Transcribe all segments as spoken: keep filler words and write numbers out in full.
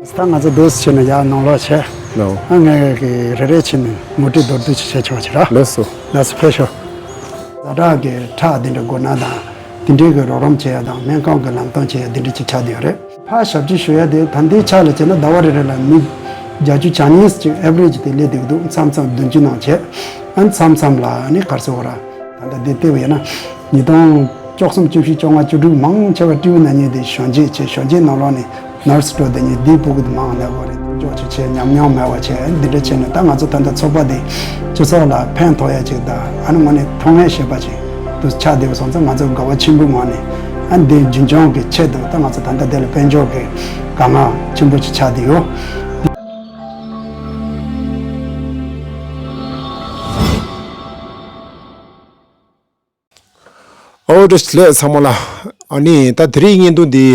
ད་ང་ཚོ་འདུག་སེ་བྱས་ནས་ཡར་ནང་ལོགས་བྱས། ལགས། ཨ་ངས་ཀྱི་རེ་རེ་བྱས་ནས་ངོ་སྤྲོད་མདོར་བསྡུས་ཅིག་བྱས་ཆོག་ཅིག་ར། ལགས་སོ། ལགས་སོ་ཕེབས་ཤོག་ཛ་དྲག་གི་ཁྲག་འདི་འདྲ་དགོས་ན་དང་། འདི་འདྲའི་གི་རོགས་རམ་བྱེད་ཡ་དང་སྨན་ཁང་གི་ལམ་སྟོན་བྱེད་ཡ་འདི་འདྲ་ཅིག་ཆགས་བསྡད་ཡོད་རེད། ཕར་ཞབས་ཕྱི་ཞུ་ཡ་དེ་ད་ལྟའི་ཆ་ལ་བྱས་ན་ཟླ་བ་རེ་རེ་ལ་མི་བརྒྱད་ཅུ་གྱ་གཉིས་ཅིག་ཨེ་ཝ་རེཇ་དེ་སླེབས་བསྡད་ཀྱི་འདུག་མཚམས་མཚམས་བདུན་ཅུ་ནང་བྱས། ཨ་མཚམས་མཚམས་ལ་ཨ་ནི་ག་རེ་ཟེར་དགོས་ར། ད་ལྟ་འདི་ལྟ་བུ་ཡིན་ན། ཉིས་སྟོང་བཅུ་གསུམ་བཅུ་བཞི་བཅོ་ལྔ་བཅུ་དྲུག་མང་ཆེ་བ་སྤྲེའུ་ན་མཁན་དེ་གཞོན་སྐྱེས་བྱས། གཞོན་སྐྱེས་ནང་ལོགས་ནས་ནར་སི་འགྲོ་བསྡད་མཁན་འདིའི་སྤུ་གུ་དེ་མང་ནས་བོ་རེད། འཇོག་ཆེ་ཆེ་ཉམས་མྱོང་མེད་པ་བྱས། འདི་འདྲ་བྱས་ནས་ད་ང་ཚོ་ད་ལྟ་ཚོགས་པ་འདི་སྤྱི་ཚོགས་ལ་ཕན་ཐོགས་ཡ་ཅིག་དང་། ཨ་ནི་དངོས་གནས་ཐོགས་མངའ་ཤེས་པ་ཅིག་ཏུ་ཆགས་བསྡད་པ་སོང་ཙང་ང་ཚོ་དགའ་བ་ཆེན་པོའི་ངང་ནས། ཨ་ནི་འདི་རྒྱུན་འཁྱོངས་ཀྱི་ཆེད་དུ་ད་ང་ཚོ་ད་ལྟ་འདི་ལ་དཔལ་འབྱོར་གྱི་དཀའ་ངལ་ཆེན་པོ་ཅིག་ཆགས་བསྡད་ཡོད། ཨོ་བཀྲ་ཤིས་བདེ་ལེགས་ཚང་མ་ལ། ཨ་ནི་ད་དེ་རིང་བརྙན་ཐུང་འདི་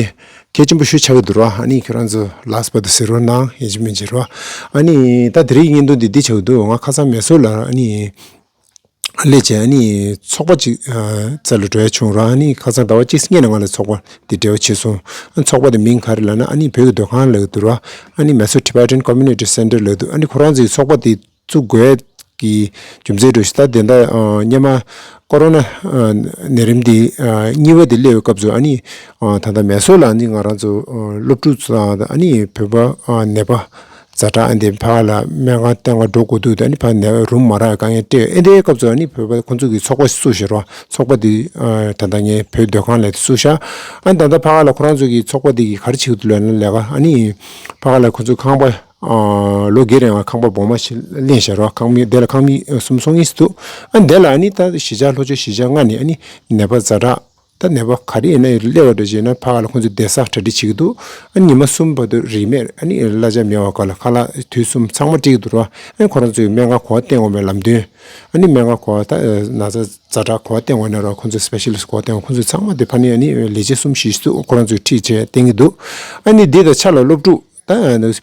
གལ་ཆེན་པོ་ཞིག་ཆགས་ཀྱི་འདུག་ར། ཨ་ནི་ཁྱེད་རང་ཚོ་ལགས་པ་དེ་གཟིགས་རོགས་གནང་། ཡིན་གཅིག་མིན་གཅིག་ར། ཨ་ནི་ད་དེ་རིང་བརྙན་ཐུང་འདི་འདི་ཆགས་ཀྱི་འདུག་ང་ཁ་སང་མེ་སོར་ལ་ཨ་ནི་སླེབས་བྱས། ཨ་ནི་ཚོགས་པ་ཅིག་ཨ་རྩ་ལ་འགྲོ་ཡ་བྱུང་ར། ཨ་ནི་ཁ་སང་ཟླ་བ་གཅིག་སྔོན་ནས་ང་ལ་ཚོགས་པ་འདི་འབྲེལ་བ་བྱས་སོང་། ཨ་ཚོགས་པ་དེ་མིང་ག་རེ་ལབ་ན། ཨ་ནི་བོད་ཀྱི་སྡོད་ཁང་ལབ་ཀྱི་འདུག་ར། ཨ་ནི་Mysore Tibetan Community Center ལབ་འདུག་ཨ་ནི་ཁོ་རང་ཚོའི་ཚོགས་པ་དེ་བཙུགས་དགོས་ཀྱི་རྒྱུ་མཚན་འདྲ་ཞིག་ད་དེ་འདྲ་ཨ་སྔོན་མ་ཀོ་རོ་ན་ཨ་ནད་རིམས་འདི་ཨ་གཉིས་པ་དེ་སླེབས་པའི་སྐབས་སུ། ཨ་ནི་ཨ་ད་ལྟ་མེ་སོར་ལ་ཨ་ནི་ང་རང་ཚོ་ཨ་སློབ་ཕྲུག་ཚོ་དང་། ཨ་ནི་བོད་པ་ཨ་ནད་པ་ཛ་དྲག་ཨ་འདི་ཕ་ག་ལ་སྨན་ཁང་བསྟེན་ག་འགྲོ་དགོས་འདུག་ཨ་ནི་ཕ་ནས་རུམ་མ་རག་དཀའ་ངལ་འཕྲད། ཨ་འདིའི་སྐབས་སུ་ཨ་ནི་བོད་པ་ཁོང་ཚོ་གི་ཚོགས་པ་བཙུགས་ཤག་ར། ཚོགས་པ་འདི་ཨ་ད་ལྟ་ངས་བོད་སྡོད་ཁང་ལ་བཙུགས་ཤག་ཨ་ནི་ད་ལྟ་ཕ་ག་ལ་ཁོ་རང་ཚོ་གི་ཚོགས་པ་འདི་གི་ག་རེ་བྱེད་ཀྱི་འདུག་ལབ་ན། ལས་ཀ་ཨ་ནི་ཕ་ག་ལ་ཁོང་ཚོ་ཁང་པ་ཨ་ལོ་འགའི་རིང་ལ་ཁང་པ་སྦོམ་མ་ཞིག་ལེན་བཞག་ར། ཁང་མིག་དེ་ལ་ཁང་མིག་གསུམ་སོང་ཡིན་ཟེར་འདུག་ཨ་འདི་ལ་ཨ་ནི་ད་གཞིས་ཆགས་ལྷོ་ཕྱོགས་གཞིས་ཆགས་ལྔ་ནས་ཨ་ནི་ནད་པ་ཛ་དྲག་ད་ནད་པ་ག་རེ་ཡིན་ན་སླེབས་པ་འདྲ་བྱས་ན་ཕ་ག་ལ་ཁོང་ཚོས་བསྡད་ས་གྲ་སྒྲིག་བྱེད་ཀྱི་འདུག་ཨ་ནི་ཉི་མ་གསུམ་བར་དུ་རིན་མེད། ཨ་ནི་གླ་ཆ་མེད་པ་ག་ལ་ཁ་ལག་དུས་གསུམ་ཚང་མ་སྤྲད་ཀྱི་འདུག་ར། ཨ་ནི་ཁོ་རང་ཚོས་སྨན་ཁང་ག་པར་བསྟེན་དགོས་མེད་ལམ་སྟོན། ཨ་ནི་སྨན་ཁང་ག་པར་ད་ན་ཚ་ཛ་དྲག་ག་པར་བསྟེན་དགོས་ན་ར། ཁོང་ཚོས་སི་པེ་ཤལ་ལིསི་ག་པར་བསྟེན་དགོས། ཁོང་ཚོས་ཚང་མ་དེ་ཕ་ནི་ཨ་ནི་ལས་བྱེད་གསུམ་བཞི་ཞིག་འདུག་ཁོ་རང་ཚོས་ཁྲིད་བྱས་བསྟེན་གྱི་འདུག་ཨ་ནི་འདི་དང་ཆ་ལ་སློབ་ཕྲུག་ད་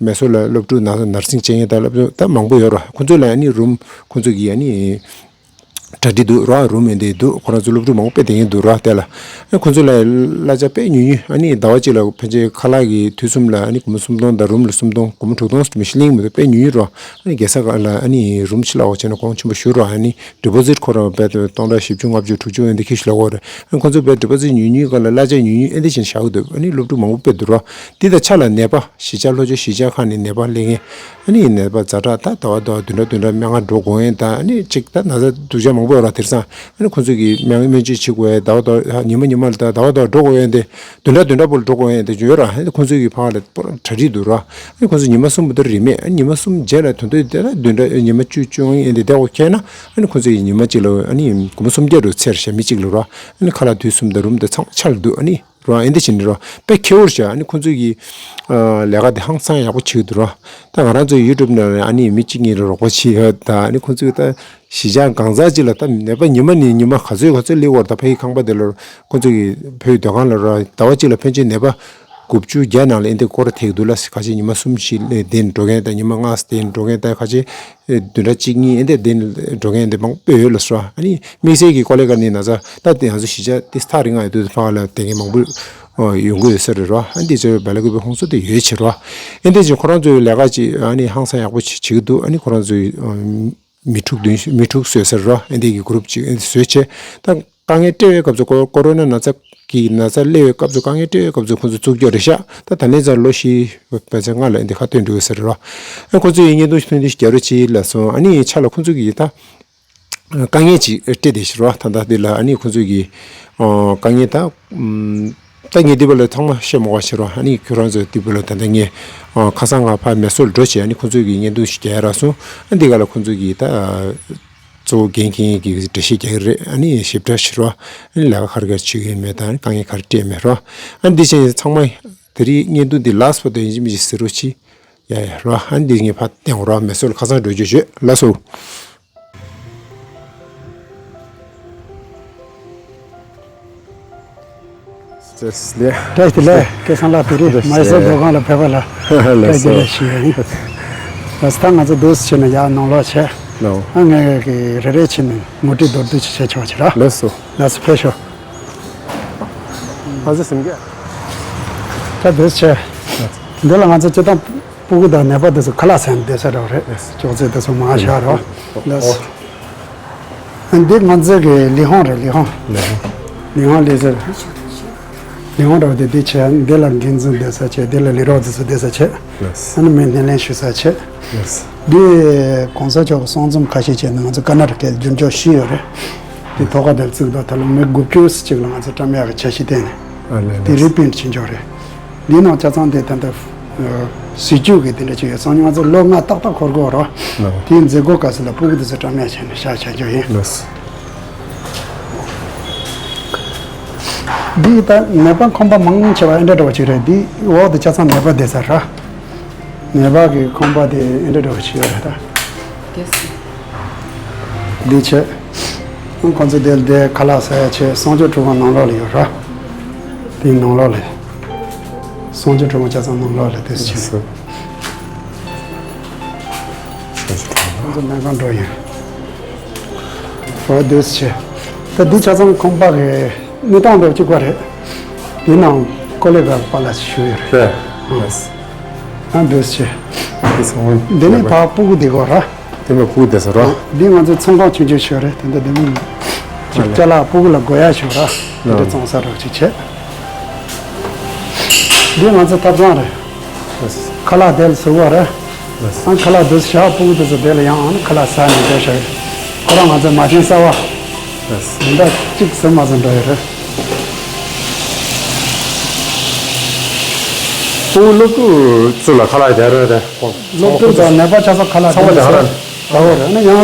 མེ་སོར་ལ་སློབ་ཕྲུག་ན་ནར་སིང་བྱེད་མཁན་དང་སློབ་ཕྲུག་ད་མང་པོ་ཡོད་ར། ཁོང་ཚོ་ལ་ཨ་ནི་རུམ་ཁོང་ཚོ་གི་ཨ་ནི་གྲ་སྒྲིག་འདུག་ར། རུམ་ཨེ་འདི་འདུག་ཁོ་རང་ཚོ་སློབ་ཕྲུག་མང་པོ་དཔེ་བསྡད་མཁན་འདུག་ར། དེ་ལ་ཨ་ཁོང་ཚོ་ལ་གླ་ཆ་དཔེ་ཉུང་ཉུང་། ཨ་ནི་ཟླ་བ་གཅིག་ལ་ཕན་ཆད་ཁ་ལག་གི་དུས་གསུམ་ལ་ཨ་ནི་སྒོར་མོ་སུམ་སྟོང་དང་རུམ་ལ་སུམ་སྟོང་། སྒོར་མོ་དྲུག་སྟོང་མི་ཤི་ལིང་མི་འདུག་དཔེ་ཉུང་ཉུང་ར། ཨ་ནི་རྒྱལ་ས་ཁག་ལ་ཨ་ནི་རུམ་ཕྱི་ལ་འོག་བྱས་ན་གོང་ཆེན་པོ་ཞུ་ར། ཨ་ནི་ཌི་པོ་ཟིཊ་ཁོ་རང་དཔེ་སྟོང་ཕྲག་བཞི་བཅུ་ལྔ་བཅུ་དྲུག་ཅུ་ཨེ་འདི་ཁྱེར་ཞིག་ལ་འོ་ར། ཨ་ཁོང་ཚོ་དཔེ་ཌི་པོ་ཟིཊ་ཉུང་ཉུང་སྒང་ལ་གླ་ཆ་ཉུང་ཉུང་ཨེ་འདི་བྱས་ནས་བཞག་གི་འདུག་ཨ་ནི་སློབ་ཕྲུག་མང་པོ་དཔེ་འདུག་ར། འདི་དང་ཆ་ལ་ནད་པ་གཞིས་ཆགས་ལྷོ་ཕྱོགས་གཞིས་ཆགས་ཁག་ནས་ནད་པ་སླེབས་མཁན། ཨ་ནི་ནད་པ་ཛ་དྲག་ད་ཟླ་བ་ཟླ་བ་བདུན་ཕྲག་བདུན་ཕྲག་སྨན་ཁང་འགྲོ་དགོས་མཁན་དང་། ཨ་ནི་གཅིག་ད་ན་ཚ་སྡུག་ཅག་མང་པོ་ཡོད་ར། དེང་སང་ཨ་ནི་ཁོང་ཚོ་གིས་སྨན་སྨན་བཅོས་བྱེད་དགོས་ཡ་ཟླ་བ་ཟླ་བ་ཉི་མ་ཉི་མ་ལ་ད་ཟླ་བ་ཟླ་བ་འགྲོ་དགོས་ཡ་དེ། བདུན་ཕྲག་བདུན་ཕྲག་བར་ལ་འགྲོ་དགོས་ཡ་དེ་ཡོད་ར། ཨ་ནི་ཁོང་ཚོ་གི་ཕར་ལ་གྲ་སྒྲིག་འདུག་ར། ཨ་ནི་ཁོང་ཚོ་ཉི་མ་གསུམ་བར་དུ་རིན་མེད། ཨ་ནི་ཉི་མ་གསུམ་རྗེས་ལ་དོན་དུ་དེ་ལ་བདུན་ཕྲག་ཉི་མ་བཅུ་བཅོ་ལྔ་ཡིན་དེ་བསྡད་དགོས་ཁེལ་ན། ཨ་ནི་ཁོང་ཚོ་ཡི་ཉི་མ་གཅིག་ལ་ཨ་ནི་སྒོར་མོ་སུམ་བརྒྱ་རུ་ཚེར་ཞག་མི་གཅིག་ལ་ར། ཨ་ནི་ཁ་ལག་དུས་གསུམ་དང་རུམ་དང་ཚང་མ་ཆ་ལ་འདུག་ཨ་ནི་ར། ཨེ་འདི་བྱས་ནས་ར་དཔེ་ཁེ་བོར་བྱ། ཨ་ནི་ཁོང་ཚོ་གི་ཨ་ལས་ཀ་དེ་ཧང་སང་ཡག་པོ་བྱེད་ཀྱི་འདུག་ར། ད་ང་རང་ཚོ་ཡུ་ཊུབ་ནང་ལ་ཨ་ནི་མི་གཅིག་གཉིས་ལ་རོགས་པ་བྱེད་ཡོད། ད་ཨ་ནི་ཁོང་ཚོས་ད་གཞིས་ཆགས་གང་ཟག་གཅིག་ལ་ད་ནད་པ་ཉི་མ་ནས་ཉི་མ་ག་ཚོད་ག་ཚོད་སླེབས་ཡོད་རེད། ད་ཕ་གི་ཁང་པ་དེ་ལ་ཁོང་ཚོ་གི་བོད་སྡོད་ཁང་ལ་ར་ཟླ་བ་གཅིག་ལ་ཕན་ཆད་ནད་པ་དགུ་བཅུ་བརྒྱ་ནང་ལ་ཨེ་འདི་སྐོར་ཐེག་འདུག་ལ། ཁ་ཤས་ཉི་མ་གསུམ་བཞི་ལ་བསྡད་འགྲོ་མཁན་དང་། ཉི་མ་ལྔ་བསྡད་འགྲོ་མཁན་དང་། ཁ་ཤས་བདུན་ཕྲག་གཅིག་གཉིས་ཨེ་འདི་བསྡད་འགྲོ་མཁན་དེ་མང་པོ་ཡོད་ལ་སོ། ཨ་ནི་དམིགས་བསལ་གྱི་ཀོ་ལེ་གྷལ་ནི་ན་ཚ་ད་དེ་ང་ཚོ་གཞིས་ཆགས་དེ་ཐག་རིང་ང་ཡོད་དུས་ཕ་གི་ལ་བསྡད་མཁན་མང་པོ་ཡོང་གི་ཡོད་ས་རེད་ར། ཨ་འདི་ཚོ་བེ་ལ་ཀུ་པེ་ཧོང་སོ་དེ་ཡོད་ཕྱིར་ར། ཨེ་འདི་ཚོ་ཁོ་རང་ཚོའི་ལས་ཀ་ཅིག་ཨ་ནི་ཧང་སང་ཡག་པོ་བྱེད་ཀྱི་འདུག་ཨ་ནི་ཁོ་རང་ཚོའི་མི་དྲུག་བདུན་མི་དྲུག་བཟོས་ས་རེད་ར། ཨེ་འདི་གི་གུ་རུབ་ཅིག་ཨེ་འདི་བཟོས་བྱས། ད་དཀའ་ངལ་འཕྲད་པའི་སྐབས་སུ་ཀོ་ཀོ་རོ་ན་ན་ཚ་གི་ན་ཚ་སླེབས་པའི་སྐབས་སུ་དཀའ་ངལ་འཕྲད་པའི་སྐབས་སུ་ཁོང་ཚོ་བཙུགས་རྒྱུ་རེད་ཤག་ད་ད་ལན་ཚར་ལོ་བཞི་བར་ཆད་སྔ་ལ་འདི་ཁ་ཐོན་འགྲོ་ས་རེད་ར། ཨ་ཁོང་ཚོའི་བརྙན་ཐུང་ཐུང་འདི་རྒྱ་རུ་ཅིག་ལ་སོང་། ཨ་ནི་ཆ་ལ་ཁོང་ཚོ་གི་ད་དཀའ་ངལ་ཅིག་འཕྲད་བསྡད་ཤག་ར། ད་ད་འདི་ལ་ཨ་ནི་ཁོང་ཚོ་གི་ཨ་དཀའ་ངལ་ད་ཨམ། ད་ངས་འདི་བ་ལ་ཚང་མ་བཤད་མ་དགོས་ཕྱིར་རོ། ཨ་ནི་ཁྱོད་རང་ཚོ་འདི་བ་ལ་ད་ལྟ་ངས་ཨ་ཁ་སང་ང་ཕ་མེ་སོར་འགྲོ་བྱས། ཨ་ནི་ཁོང་ཚོ་གི་བརྙན་ཐུང་ཞིག་རྒྱག་ཡ་རག་སོང་། ཨ་འདི་ག་ལ་ཁོང་ཚོ་གི་ད་གཙོ་བོ་འགན་འཁྱེར་མཁན་གྱི་འགྲེལ་བཤད་རྒྱག་གི་རེད། ཨ་ནི་ཞིབ་ཕྲ་ཞིག་རོ། ཨ་ནི་ལས་ཀ་ག་རེ་ག་རེ་བྱེད་ཀྱི་ཡོད་མེད་དང་། ཨ་ནི་དཀའ་ངལ་ག་རེ་འཕྲད་མེད་རོ། ཨ་ནི་འདི་བྱས་ནས་ཚང་མ་དེ་རིང་བརྙན་ཐུང་འདི་ལ་སོ་དེ་ཡིན་གཅིག་མིན་གཅིག་ཟེར་རོ་ཅི། ཡ་ཡ་རོ། ཨ་ནི་འདི་ངས་ཕར་བསྟན་འོ་རོ། མེ་སོར་ལ་ཁ་སང་འགྲོ་རྒྱུ་བྱོས། ལགས་སོ། བཀྲ་ཤིས་བདེ་ལེགས། བཀྲ་ཤིས་བདེ་ལེགས། སྐལ་བཟང་ལགས་དེ་རིང་མ་ཡི་སེ་སྡོད་ཁང་ལ་ཕེབས་པ་ལ་བཀྲ་ཤིས་བདེ་ལེགས་ཞུ་ཡ་ཡིན། ད་ལྟ་ང་ཚོ་འདུག་སེ་བྱས་ནས་ཡར་ནང་ལོགས་བྱས། ལགས། ཨ་ངས་ཀྱི་རེ་རེ་བྱས་ནས་ངོ་སྤྲོད་མདོར་བསྡུས་ཅིག་བྱས་ཆོག་ཅིག་ར། ལགས་སོ། ལགས་སོ་ཕེབས་ཤོག་ཨ་ཙི་སེམས་སྐྱིད། ད་འདུག་སེ་བྱས། འདི་ལ་ང་ཚོ་སྤྱིར་བཏང་ སྤུ་གུ་དང་ནད་པ་དེ་ཚོ་ཁ་ལག་ཟ་ནས་སྡོད་ས་འདྲ་བོ་རེད། ཅོག་ཙེ་དེ་ཚོ་མང་ཤག་རོ། ལགས། འདི་ང་ཚོའི་གི་ལི་ཧོང་རེད། ལི་ཧོང་། ལི་ཧོང་ལི་ཟེར། ལི་ཧོང་འདྲ་བོ་དེ་འདི་བྱས། འདི་ལ་འགན་འཛིན་སྡོད་ས་བྱས། འདི་ལ་ལས་རོགས་དེ་ཚོ་སྡོད་ས་བྱས། ལགས། ཨ་ནི་མི་སྣེ་ལེན་ཞུ་ས་བྱས། ལགས། འདི་གོང་ས་མཆོག་གི་གསུང་རྩོམ་ཁ་ཤས་བྱས་ནས་ང་ཚོ་ཀར་ནཱ་ཊ་ཀའི་རྒྱུན་སྐྱོང་ཞུས་ཡོད་རེད། དེ་ཐོག་ཁ་དེར་བཙུགས་དང་། ད་ལོ་མི་དགུ་བཅུ་ཙམ་ཅིག་ལ་ང་ཚོས་བཀྲམ་ཡག་གི་འཆར་གཞི་བཏིང་ནས། ཨ་ལས། དེ་རི་པིན་ཊི་བྱེད་འཇོག་རེད། འདི་ནང་ཆ་ཚང་དེ་ད་ལྟ་སྲིད་ཇུས་ཀྱི་དེ་འདྲ་ཅིག་ཡོད་སོང་། ང་ཚོ་ལོ་ལྔ་ཏག་ཏག་འཁོར་དགོས་རོ། ལགས། དེའི་མཛད་སྒོ་སྐབས་སུ་ལ་སྤུ་གུ་དེ་ཚོ་བཀྲམ་ཡག་བྱས་ནས་བཞག་བྱ་རྒྱུ་ཡིན། ལགས། འདི་ད་ནད་པ་ཁང་པ་མང་ཆེ་བ་ཨེ་འདྲ་འདྲ་བ་ཅིག་རེད། འདི་འོག་ཏུ་ཆ་ཚང་ནད་པ་བསྡད་ས་ར། ནད་པ་གི་ཁང་པ་དེ་ཨེ་འདྲ་འདྲ་བ་ཅིག་ཡོད་རེད་ད། འདི་བྱས། ཁོང་ཚོ་དེར་བསྡད་ཁ་ལག་ཟ་ཡག་བྱས། གསང་སྤྱོད་ཁྲོམ་ཁ་ནང་ལོགས་ལ་ཡོད་ར། དེའི་ནང་ལོགས་ལ། གསང་སྤྱོད་ཁྲོམ་ཁ་ཆ་ཚང་ནང་ལོགས་ལ་དེ་བྱས། ཁོང་ཚོ་སྨན་ཁང་འགྲོ་ཡིན། འོ་དེ་བྱས། ད་འདི་ཆ་ཚང་ཁང་པ་གི་གནས་སྟངས་འདྲ་བོ་གཅིག་པ་རེད། དེ་ནང་ཀོ་ལེ་ག་པཱ་ལགས་ཞུ་ཡོད་རེད། རེད། ཨ་འདུག་སེ། འདི་ནི་ཕ་སྤུ་གུ་འདི་གོ་ར། དེ་མོ་སྤུ་གུ་བསྡད་ས་རོ། འདི་ང་ཚོའི་ཚོང་ཁང་ཆུང་ཆུང་ཞིག་རེད། དེ་འདྲ་དེ་མོ་ཅིག་ཅ་ལག་སྤུ་གུ་ལ་དགོས་ཡ་ཞིག་ར། དེ་འདྲ་བཙོང་ས་རོགས་ཅིག་བྱས། འདི་ང་ཚོའི་ཐབ་ཚང་རེད། ཁ་ལག་དེ་ལ་ཟུག་བ་རེད། ཨ་ཁ་ལག་དེ་བཞག་སྤུ་གུ་དེ་ཚོ་དེ་ལ་ཡང་ཨ་ནི་ཁ་ལག་ཟ་ནས་སྡོད་ཤག་ཁོ་རང་ང་ཚོའི་མ་བྱན་གསར་བ། ལགས། མི་འདྲ་གཅིག་ཟིན་མ་ཟིན་འགྲོ་ཡི་རེད། ཁོང་སློབ་ཕྲུག་ཚོ་ལ་ཁ་ལག་རྒྱག་རོགས་རེད། སློབ་ཕྲུག་དང་ནད་པ་ཆ་ཚང་ཁ་ལག་ཚང་མ་དེ་རྒྱག་རོགས་རེད། ཨ་ནི་ཡང་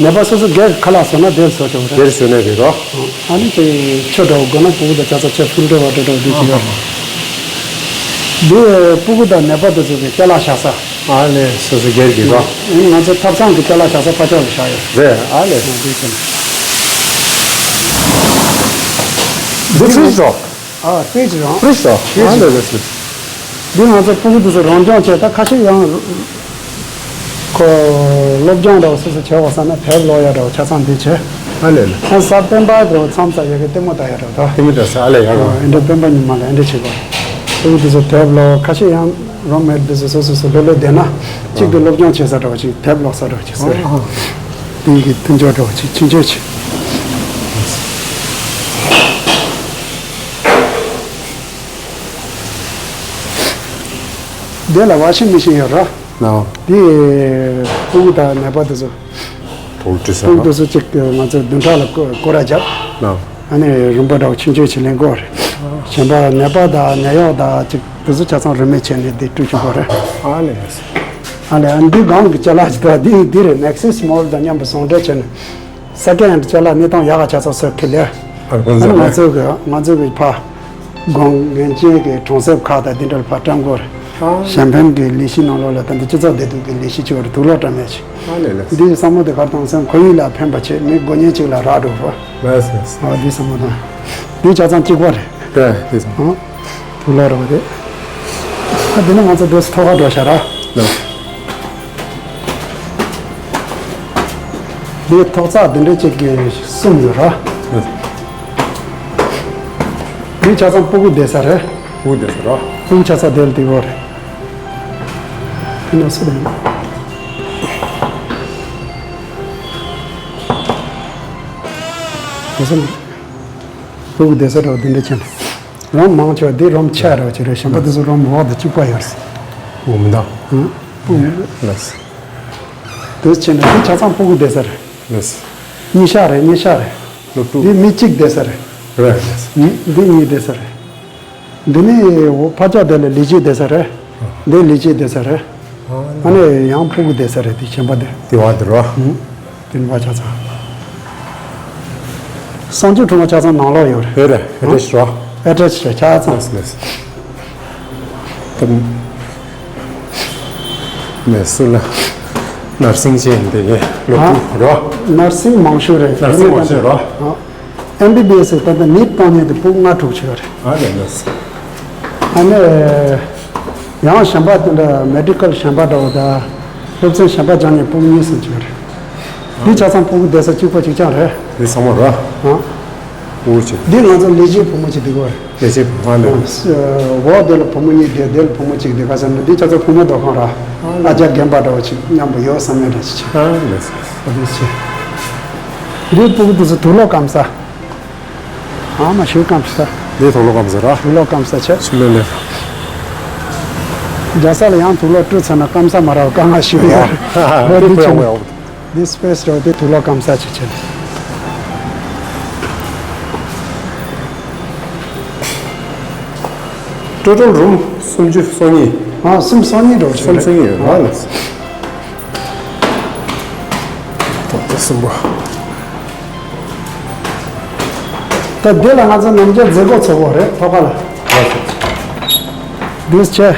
ནད་པ་སོ་སོ་སྒེར་ཁ་ལག་བཟོ་ན་དེར་བཟོ་ཆོག་རེད། སྒེར་བཟོས་ནས་རེད་རོ། ཨ་ནི་དེ་ཆོས་འདྲ་བོ་དགོས་ན་སྤུ་གུ་དང་ཆ་ཚང་ཆེ་ཕུལ་འགྲོ་བ་འདྲ་འདྲ་བོ་འདི་ཅི་ཡོད་རེད། འདི་སྤུ་གུ་དང་ནད་པ་དེ་ཚོ་གི་ཅ་ལག་བཞག་ས། ཨ་ལས། སོ་སོ་སྒེར་གྱི་རོ། ང་ཚོ་ཐབ་ཚང་གི་ཅ་ལག་བཞག་ས་ཕར་ཕྱོགས་ལ་བཞག་ཡོད། རེད། ཨ་ལས། འདི་ཚོ་འདི་ཕྲིས་རོ། ཨ་ཕྲིས་རོ། ཕྲིས་རོ། ཕྲིས། ཨ་ལས་ལས་ལས། འདི་ང་ཚོ་སྤུ་གུ་དེ་ཚོ་རང་སྦྱོང་བྱས། ད་ཁ་ཤས་ཡང་ཁོ་སློབ་སྦྱོང་འདྲ་བོ་སོ་སོ་བྱས་པ་བསམ་ན་དེབ་ཀློག་ཡ་འདྲ་བོ་ཆ་ཚང་འདི་བྱས། ཨ་ལས་ལས། ཨ་གཟའ་སྤེན་པ་འདྲ་བོ་མཚམས་མཚམས་ཡ་གི་ལྟད་མོ་ལྟ་ཡ་འདྲ་བོ་ད། ལྟད་མོ་ལྟ་ས། ཨ་ལས། ཡག་གོ། ཨ་འདྲ་སྤེན་པ་ཉི་མ་ལ་ཨ་འདྲ་བྱེད་དགོས། སྤུ་གུ་དེ་ཚོ་དེབ་ཀློག་ཁ་ཤས་ཡང་རོམ་མེད་དེ་ཚོ་སོ་སོ་སོ་ལྷོད་ལྷོད་བསྡད་ན་གཅིག་ཏུ་སློབ་སྦྱོང་བྱེད་ས་འདྲ་བོ་ཅིག་དེབ་ཀློག་ས་འདྲ་བོ་ཅིག་ཟེར། ཨ་ཨ། དེ་ཡི་གི་མཐུན་སྦྱོར་འདྲ་བོ་ཅིག་ཕྱིན་ཆད་ཅིག་དེ་ལ་ཝ་ཤིང་མེ་ཤིན་ཡོད་ར། ལགས། དེ་སྤུ་གུ་དང་ནད་པ་དེ་ཚོ། དོག་བྲིས་ས་སྤུ་གུ་ར། དེ་ཚོ་གཅིག་ང་ཚོ་བདུན་ཕྲག་ལ་སྐོར་སྐོར་ར་བརྒྱབ། ལགས། ཨ་ནི་རིམ་པ་འདྲ་བོ་ཆུང་ཆུང་ཞིག་ལེན་དགོས་རེད། གཞན་པ་ནད་པ་དང་ནད་གཡོག་དང་གཅིག་དེ་ཚོ་ཆ་ཚང་རིན་མེད་བྱས་ནས་དེ་སྤྲོད་བཅུག་དགོས་རེད། ཨ་ལས། ཨ་ལས། ཨ་འདི་སྒང་གི་ཅ་ལག་ཅིག་དང་འདི་འདི་རེད། ནེག་སིས་མོལ་དང་མཉམ་པོ་ཟུང་འབྲེལ་བྱས་ནས། སེ་ཀེན་ཧེན་ཌི་ཅ་ལག་གནས་སྟངས་ཡག་ག་ཆ་ཚང་བཟོས་ཁེ་ལས། ཨ་ལས། ང་ཚོ་གི་ང་ཚོ་གི་ཕ་དགོན་ངན་ཅན་གྱི་གྲོང་གསེབ་ཁག་དང་འདི་འདྲ་ལ་ཕར་བཀྲམ་དགོས་རེད། ཨ། གཞན་ཕན་གྱི་ལས་གཞི་ནང་ལོགས་ལ་ད་འདི་སྤྱི་ཚོགས་བདེ་སྡུག་གི་ལས་གཞི་བྱེད་པར་དུག་སློག་བཀྲམ་ཡ་ཞིག་ཨ་ལས་ལས། འདིའི་བསམ་བློ་དེ་གར་བཏང་སོང་། ཁོར་ཡུག་ལ་ཕན་པ་བྱེད། མི་དགོས་མཁན་ཅིག་ལ་རག་འགྲོ་བ། ལགས་སོ། ཨ་འདི་བསམ་བློ་བཏང་། འདི་ཆ་ཚང་གཅིག་པ་རེད། རེད། དེ་ཚོ། ཨ། དུག་ལོག་རེད་པ་དེ། ཨ་འདི་ནི་ང་ཚོ་འདུག་སེ་ཐོག་ཁར་འགྲོ་ཤག་ར། ལགས། འདི་ཐོག་བརྩེགས་འདི་འདྲ་ཅིག་གི་གསུམ་ཡོད་ར། ལགས། འདི་ཆ་ཚང་སྤུ་གུ་བསྡད་ས་རེད། སྤུ་གུ་བསྡད་ས་ར། སྤུ་གུ་ཆ་ཚང་དེ་ལ་དེ་བོ་རེད། དེ་ནང་སུ་དེ་ཡིན། དེ་ཚོ་སྤུ་གུ་བསྡད་ས་ར་བ་འདི་འདྲ་ཅིག་རེད། རུམ་མང་ཆེ་བ་འདི་རུམ་ཆེ་ར་བ་ཅིག་རེད། གཞན་པ་དེ་ཚོ་རུམ་འོག་ཏུ་གཅིག་པ་ཡོད་རེད། འོ་མི་འདུག་ཨང་། སྤུ་གུ། ལགས། དེ་ཕྱིན་ནས་འདི་ཆ་ཚང་སྤུ་གུ་བསྡད་ས་རེད། ལགས། གཉིས་ཤག་རེད། གཉིས་ཤག་རེད། སློབ་ཕྲུག་འདི་མི་གཅིག་བསྡད་ས་རེད། རེད། གཉིས། འདི་གཉིས་བསྡད་ས་རེད། འདི་ནི་འོ་ཕར་ཕྱོགས་དེ་ལ་ལས་བྱེད་བསྡད་ས་རེད། འདི་ལས་བྱེད་བསྡད་ས་རེད། ཨ་ནི་ཡང་སྤུ་གུ་བསྡད་ས་རེད། དེ་གཞན་པ་དེ། དེ་བ་དེ་རོ། ཨང་། དེ་ནི་བ་ཆ་ཚང་། གསང་སྤྱོད་ཁྲོམ་ཁ་ཆ་ཚང་ནང་ལོགས་ཡོད་རེད། ཡོད་རེད། ཨེ་ཌི་རེ་སི་རོ། ཨེ་ཌི་རེ་སི་ཆ་ཚང་། ལགས་ལགས། ད་མེ་སུ་ལ་ནར་སིང་བྱས་འདི་གའི་སློབ་ཕྲུག་རོ། ནར་སིང་མང་ཤོས་རེད། ནར་སིང་མང་ཤོས་རོ། ཨ། ཨེམ་བི་བི་ཨེ་སི་ད་ལྟ་ནིཊ་བཏང་མཁན་དེ་སྤུ་གུ་ལྔ་དྲུག་ཅིག་ཡོད་རེད། ཨ་ལས་ལགས། ཨ་ནི་ཡང་གཞན་པ་དེ་འདྲ་མེ་ཌི་ཀལ་གཞན་པ་འདྲ་བོ་དང་སློབ་ཚན་གཞན་པ་སྦྱང་མཁན་སྤུ་གུ་གཉིས་གསུམ་ཅིག་ཡོད་རེད། འདི་ཆ་ཚང་སྤུ་གུ་བསྡད་ས་གཅིག་པ་གཅིག་རྐྱང་རེད། འདི་ཚང་མ་རེད། ཨ། འོ་ཅི། འདི་ང་ཚོ་ལས་བྱེད་བུ་མོ་ཅིག་འདུག་གོ། ལས་བྱེད་བུ་མོ་ལས། འོ་དེ་ལ་བུ་མོ་གཉིས་བསྡད། དེ་ལ་བུ་མོ་གཅིག་འདུག་ག་ཟེར་ན། འདི་ཁྱེད་ཚོ་བུ་མོ་སྡོད་ཁང་ར། ཨ་ལ། ཨ་ཅག་རྒན་པ་འདྲ་བོ་ཅིག་མཉམ་པོ་ཡོད་བསམ་ཡས་འདྲ་ཅིག་བྱས། ཨ་ལས། ཨ་འདི་བྱས། འདི་སྤུ་གུ་དེ་ཚོ་དུག་ལོག་སྐམ་ས། ཨ་མ་ཤོད་སྐམ་ས། འདི་དུག་ལོག་སྐམ་ས་ར། དུག་ལོག་སྐམ་ས་བྱས། ཤི་ལོ་ལེ། རྒྱ་ས་ལ་ཡང་དུག་ལོག་བཀྲུས་ཚར་ན་སྐམ་ས་མ་རག་དཀའ་ངལ་ཞིག་ཡོད། འོ་འདི་འདི་ཁོ་ཡང་བྱས། འོ། འདི་སི་པེ་སི་འདྲ་བོ་དེ་དུག་ལོག་སྐམ་ས་ཅིག་བྱས། སྤྲོ་སྤྲོ་རུམ་སུམ་ཅུ་སོ་གཉིས། ཨ་སུམ་སོ་གཉིས་འདྲ་བོ་ཅིག་སུམ་རེད། སོ་གཉིས་ཡོད་ཨ་ལ། ད་ལྟ་གསུམ་པོ། ད་འདི་ལ་ང་ཚོ་ནམ་རྒྱུན་མཛད་སྒོ་ཚོགས་པ་རེད། ཐོག་ཁ་ལ། འདི་བྱས།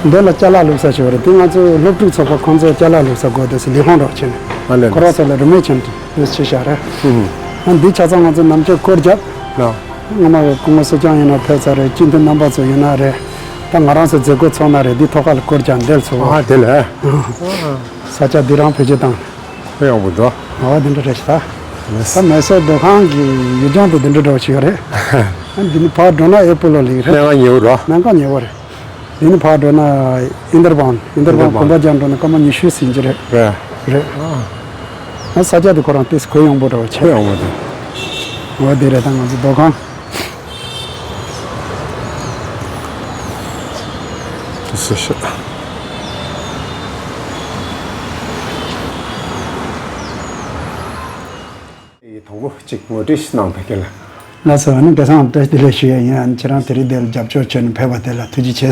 འདི་ལ་ཅ་ལག་བླུགས་ས་ཞིག་རེད། དེ་ང་ཚོའི་སློབ་ཕྲུག་ཚོགས་པ་ཁོང་ཚོས་ཅ་ལག་བླུགས་ས་དགོས། དེ་ལས་ཁུངས་རོགས་བྱས་ནས། ཨ་ལས། ཁོ་རང་ཚོ་ལ་རིན་མེད་ཆེན་པོ་ཞིག་བཞག་རེད། ཨ་འདི་ཆ་ཚང་ང་ཚོ་ནམ་རྒྱུན་སྐོར་རྒྱབ། ལགས། སྔོན་མ་སྐུ་ངོ་སྲིད་སྐྱོང་ཡིན་ན་ཕེབས་ཚར་རེད། སྤྱི་འཐུས་རྣམ་པ་ཚོ་ཡིན་ན་རེད། ད་ང་རང་ཚོ་མཛད་སྒོ་ཚོགས་ན་རེད། འདི་ཐོག་ཁ་ལ་སྐོར་རྒྱག་འདིར་ཚོགས། ཨ་དེ་ལས། ས་ཆ་འདི་རང་བེད་སྤྱོད་བཏང་། ཡག་པོ་འདུག་ཨ་འདི་འདྲ་རེད་ཤག་ད་མེ་སོར་སྡོད་ཁང་གི་ཡུལ་ལྗོངས་དེ་འདི་འདྲ་འདྲ་བོ་ཞིག་ཡོད་རེད། ཨ་འདི་ནི་ཕར་འགྲོ་ན་ཨེ་པོ་ལོ་ལིག་རེད། སྨན་ཁང་ཉེ་བོ་རོ། སྨན་ཁང་ཉེ་བོ་རེད། འདི་ནི་ཕར་འགྲོ་ན་ཨིན་དར་བྷན། ཨིན་དར་བྷན་ཨིན་དར་བྷན་གོམ་པ་རྒྱག་འགྲོ་ན་སྐར་མ་ཉི་ཤུ་ཟིན་གྱི་རེད། རེད། རེད། ཨ་ས་ཆ་དེ་ཁོ་རང་ཏིས་གོ་ཡོང་པོ་འདྲ་བོ་བྱས། གོ་ཡོང་པོ་འདུག་འོ་དེ་རེད། ད་ང་ཚོ་སྡོད་ཁང་། སོ་སོ། དང་པོ་གཅིག་ངོ་སྤྲོད་ཞིག་གནང་ཕ་གི་ལ། ལགས་སོ། ཨ་ནི་སྐལ་བཟང་བཀྲ་ཤིས་བདེ་ལེགས་ཞུ་ཡ་ཡིན། ཨ་ནི་ཁྱེད་རང་དེ་རིང་འདིར་རྒྱབ་སྐྱོར་བྱས་ནས་ཕེབས་པ་དེ་ལ་ཐུགས་རྗེ་ཆེ།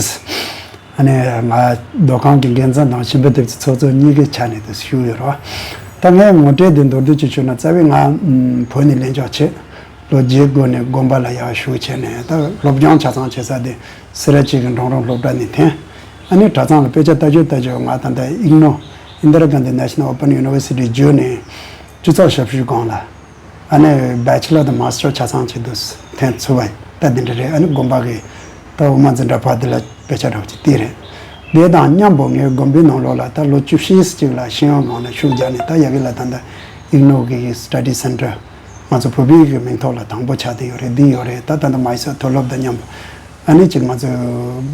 ཨ་ནི་ང་སྡོད་ཁང་གི་འགན་འཛིན་དང་གཞན་ཕན་ཐེབས་རྩ་ཚོགས་གཙོ་གཉིས་ཀའི་ཆ་ནས་དུ་ཞུ་ཡོད་རོགས། ད་ངས་ངོ་སྤྲོད་འདི་མདོར་བསྡུས་ཅིག་ཞུ་ན། རྩ་བའི་ང་བོད་ནས་ལེན་ཆོག་བྱས། ལོ་བརྒྱད་སྒོ་ནས་དགོན་པ་ལ་ཡར་ཞུགས་བྱས་ནས། ད་སློབ་སྦྱོང་ཆ་ཚང་བྱེད་ས་དེ་སེ་ར་བྱེས་ཀྱི་འབྲིང་རིམ་སློབ་གྲྭ་ནས་ཐོན། ཨ་ནི་གྲྭ་ཚང་ལ་དཔེ་ཆ་ལྟ་རྒྱུ་ལྟ་རྒྱུ། ང་ད་ལྟ་ཨིག་ནོ། Indira Gandhi National Open University བརྒྱུད་ནས་སྤྱི་ཚོགས་ཞབས་ཞུའི་སྒང་ལ། ཨ་ནི་བེ་ཆི་ལར་དང་མཱ་སི་ཊར་ཆ་ཚང་བྱེད་དུ་ཐོན་ཚུགས་པ་ད་འདི་འདྲ་རེད། ཨ་ནི་དགོན་པ་གི་ད་དབུ་མ་འཛིན་གྲྭ་བར་དེ་ལ་དཔེ་ཆ་རག་ཅིག་དེ་རེད། དེ་དང་མཉམ་པོ་ངའི་དགོན་པའི་ནང་ལོགས་ལ་ད་ལོ་བཅུ་བཞི་ཅིག་ལ་ཤེས་ཡོན་སྒང་ལ་ཤུགས་རྒྱག་ནས། ད་ཡ་གི་ལ་ད་ལྟ་ཨིག་ནོ་གི་སི་ཊ་ཌི་སེན་ཊར། ང་ཚོ་བོད་པའི་གི་མིང་ཐོག་ལ་དང་པོ་ཆགས་བསྡད་ཡོད་རེད། འདི་ཡོད་རེད། ད་ད་ལྟ་མའི་སོར་མཐོ་སློབ་དང་མཉམ་པོ། ཨ་ནི་ཅིག་ང་ཚོའི་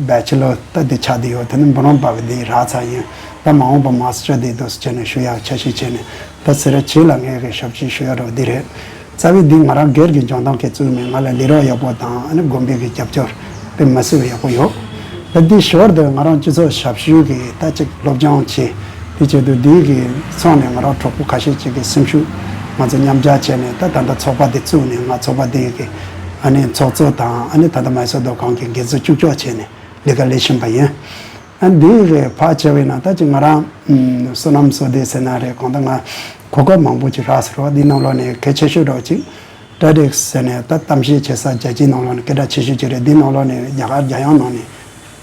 བེ་ཆི་ལར་ད་འདི་ཆགས་བསྡད་ཡོད། དེ་ནི་འབུམ་རམས་པ་གི་འདི་རག་ཚར་ཡིན། ད་མ་འོངས་པ་མཱ་སི་ཊར་འདི་འདུག་སེ་བྱས་ནས་ཞུ་ཡག་འཆར་གཞི་བྱས་ནས། ད་སེ་ར་བྱེས་ལ་ངས་གི་ཞབས་ཕྱི་ཞུ་ཡག་འདྲ་བོ་འདི་རེད། རྩ་བའི་འདི་ང་རང་སྒེར་གྱི་འཇོན་ཐང་གི་བཙུགས་མེད། ང་ལ་ལས་རོགས་ཡག་པོ་དང་ཨ་ནི་དགོན་པའི་གི་རྒྱབ་སྐྱོར་དཔེ་མི་སྲིད་པ་ཡག་པོ་ཡོད། ད་འདི་ཞོར་དུ་ང་རང་སྤྱི་ཚོགས་ཞབས་ཞུ་གི་ད་ཅིག་སློབ་སྦྱོང་བྱས། དེ་བྱེད་དུས་འདི་གི་ཚོགས་ནས་ང་རང་གྲོགས་པོ་ཁ་ཤས་ཅིག་གི་སེམས་ཤུགས་ང་ཚོ་མཉམ་སྦྱར་བྱས་ནས། ད་ད་ལྟ་ཚོགས་པ་འདི་བཙུགས་ནས། ང་ཚོགས་པ་འདི་གི་ཨ་ནི་ཚོགས་གཙོ་དང་། ཨ་ནི་ད་ལྟ་མའི་སོར་སྡོད་ཁང་གི་འགན་འཛིན་བཅུ་གཅིག་བྱས་ནས་ལས་ཀ་ལས་བཞིན་པ་ཡིན། ཨ་འདི་གི་ཕར་བྱས་པ་ཡིན་ན་ད་ཅིག་ང་རང་བསོད་ནམས་བསོད་བདེ་ཟེར་ན་རེད། གང་ལྟར་ང་གོ་སྐབས་མང་པོ་ཅིག་རག་ཟེར་བ། འདི་ནང་ལོགས་ནས་གལ་ཆེ་ཤོས་འདྲ་བོ་ཅིག་ཊེ་ཌེག་སི་ཟེར་ནས་ད་གཏམ་བཤད་བྱེད་ས་རྒྱལ་སྤྱིའི་ནང་ལོགས་ནས་སྐད་གྲགས་ཆེ་ཤོས་ཅིག་རེད། འདི་ནང་ལོགས་ནས་རྒྱ་གར་རྒྱལ་ཡོངས་ནང་ནས་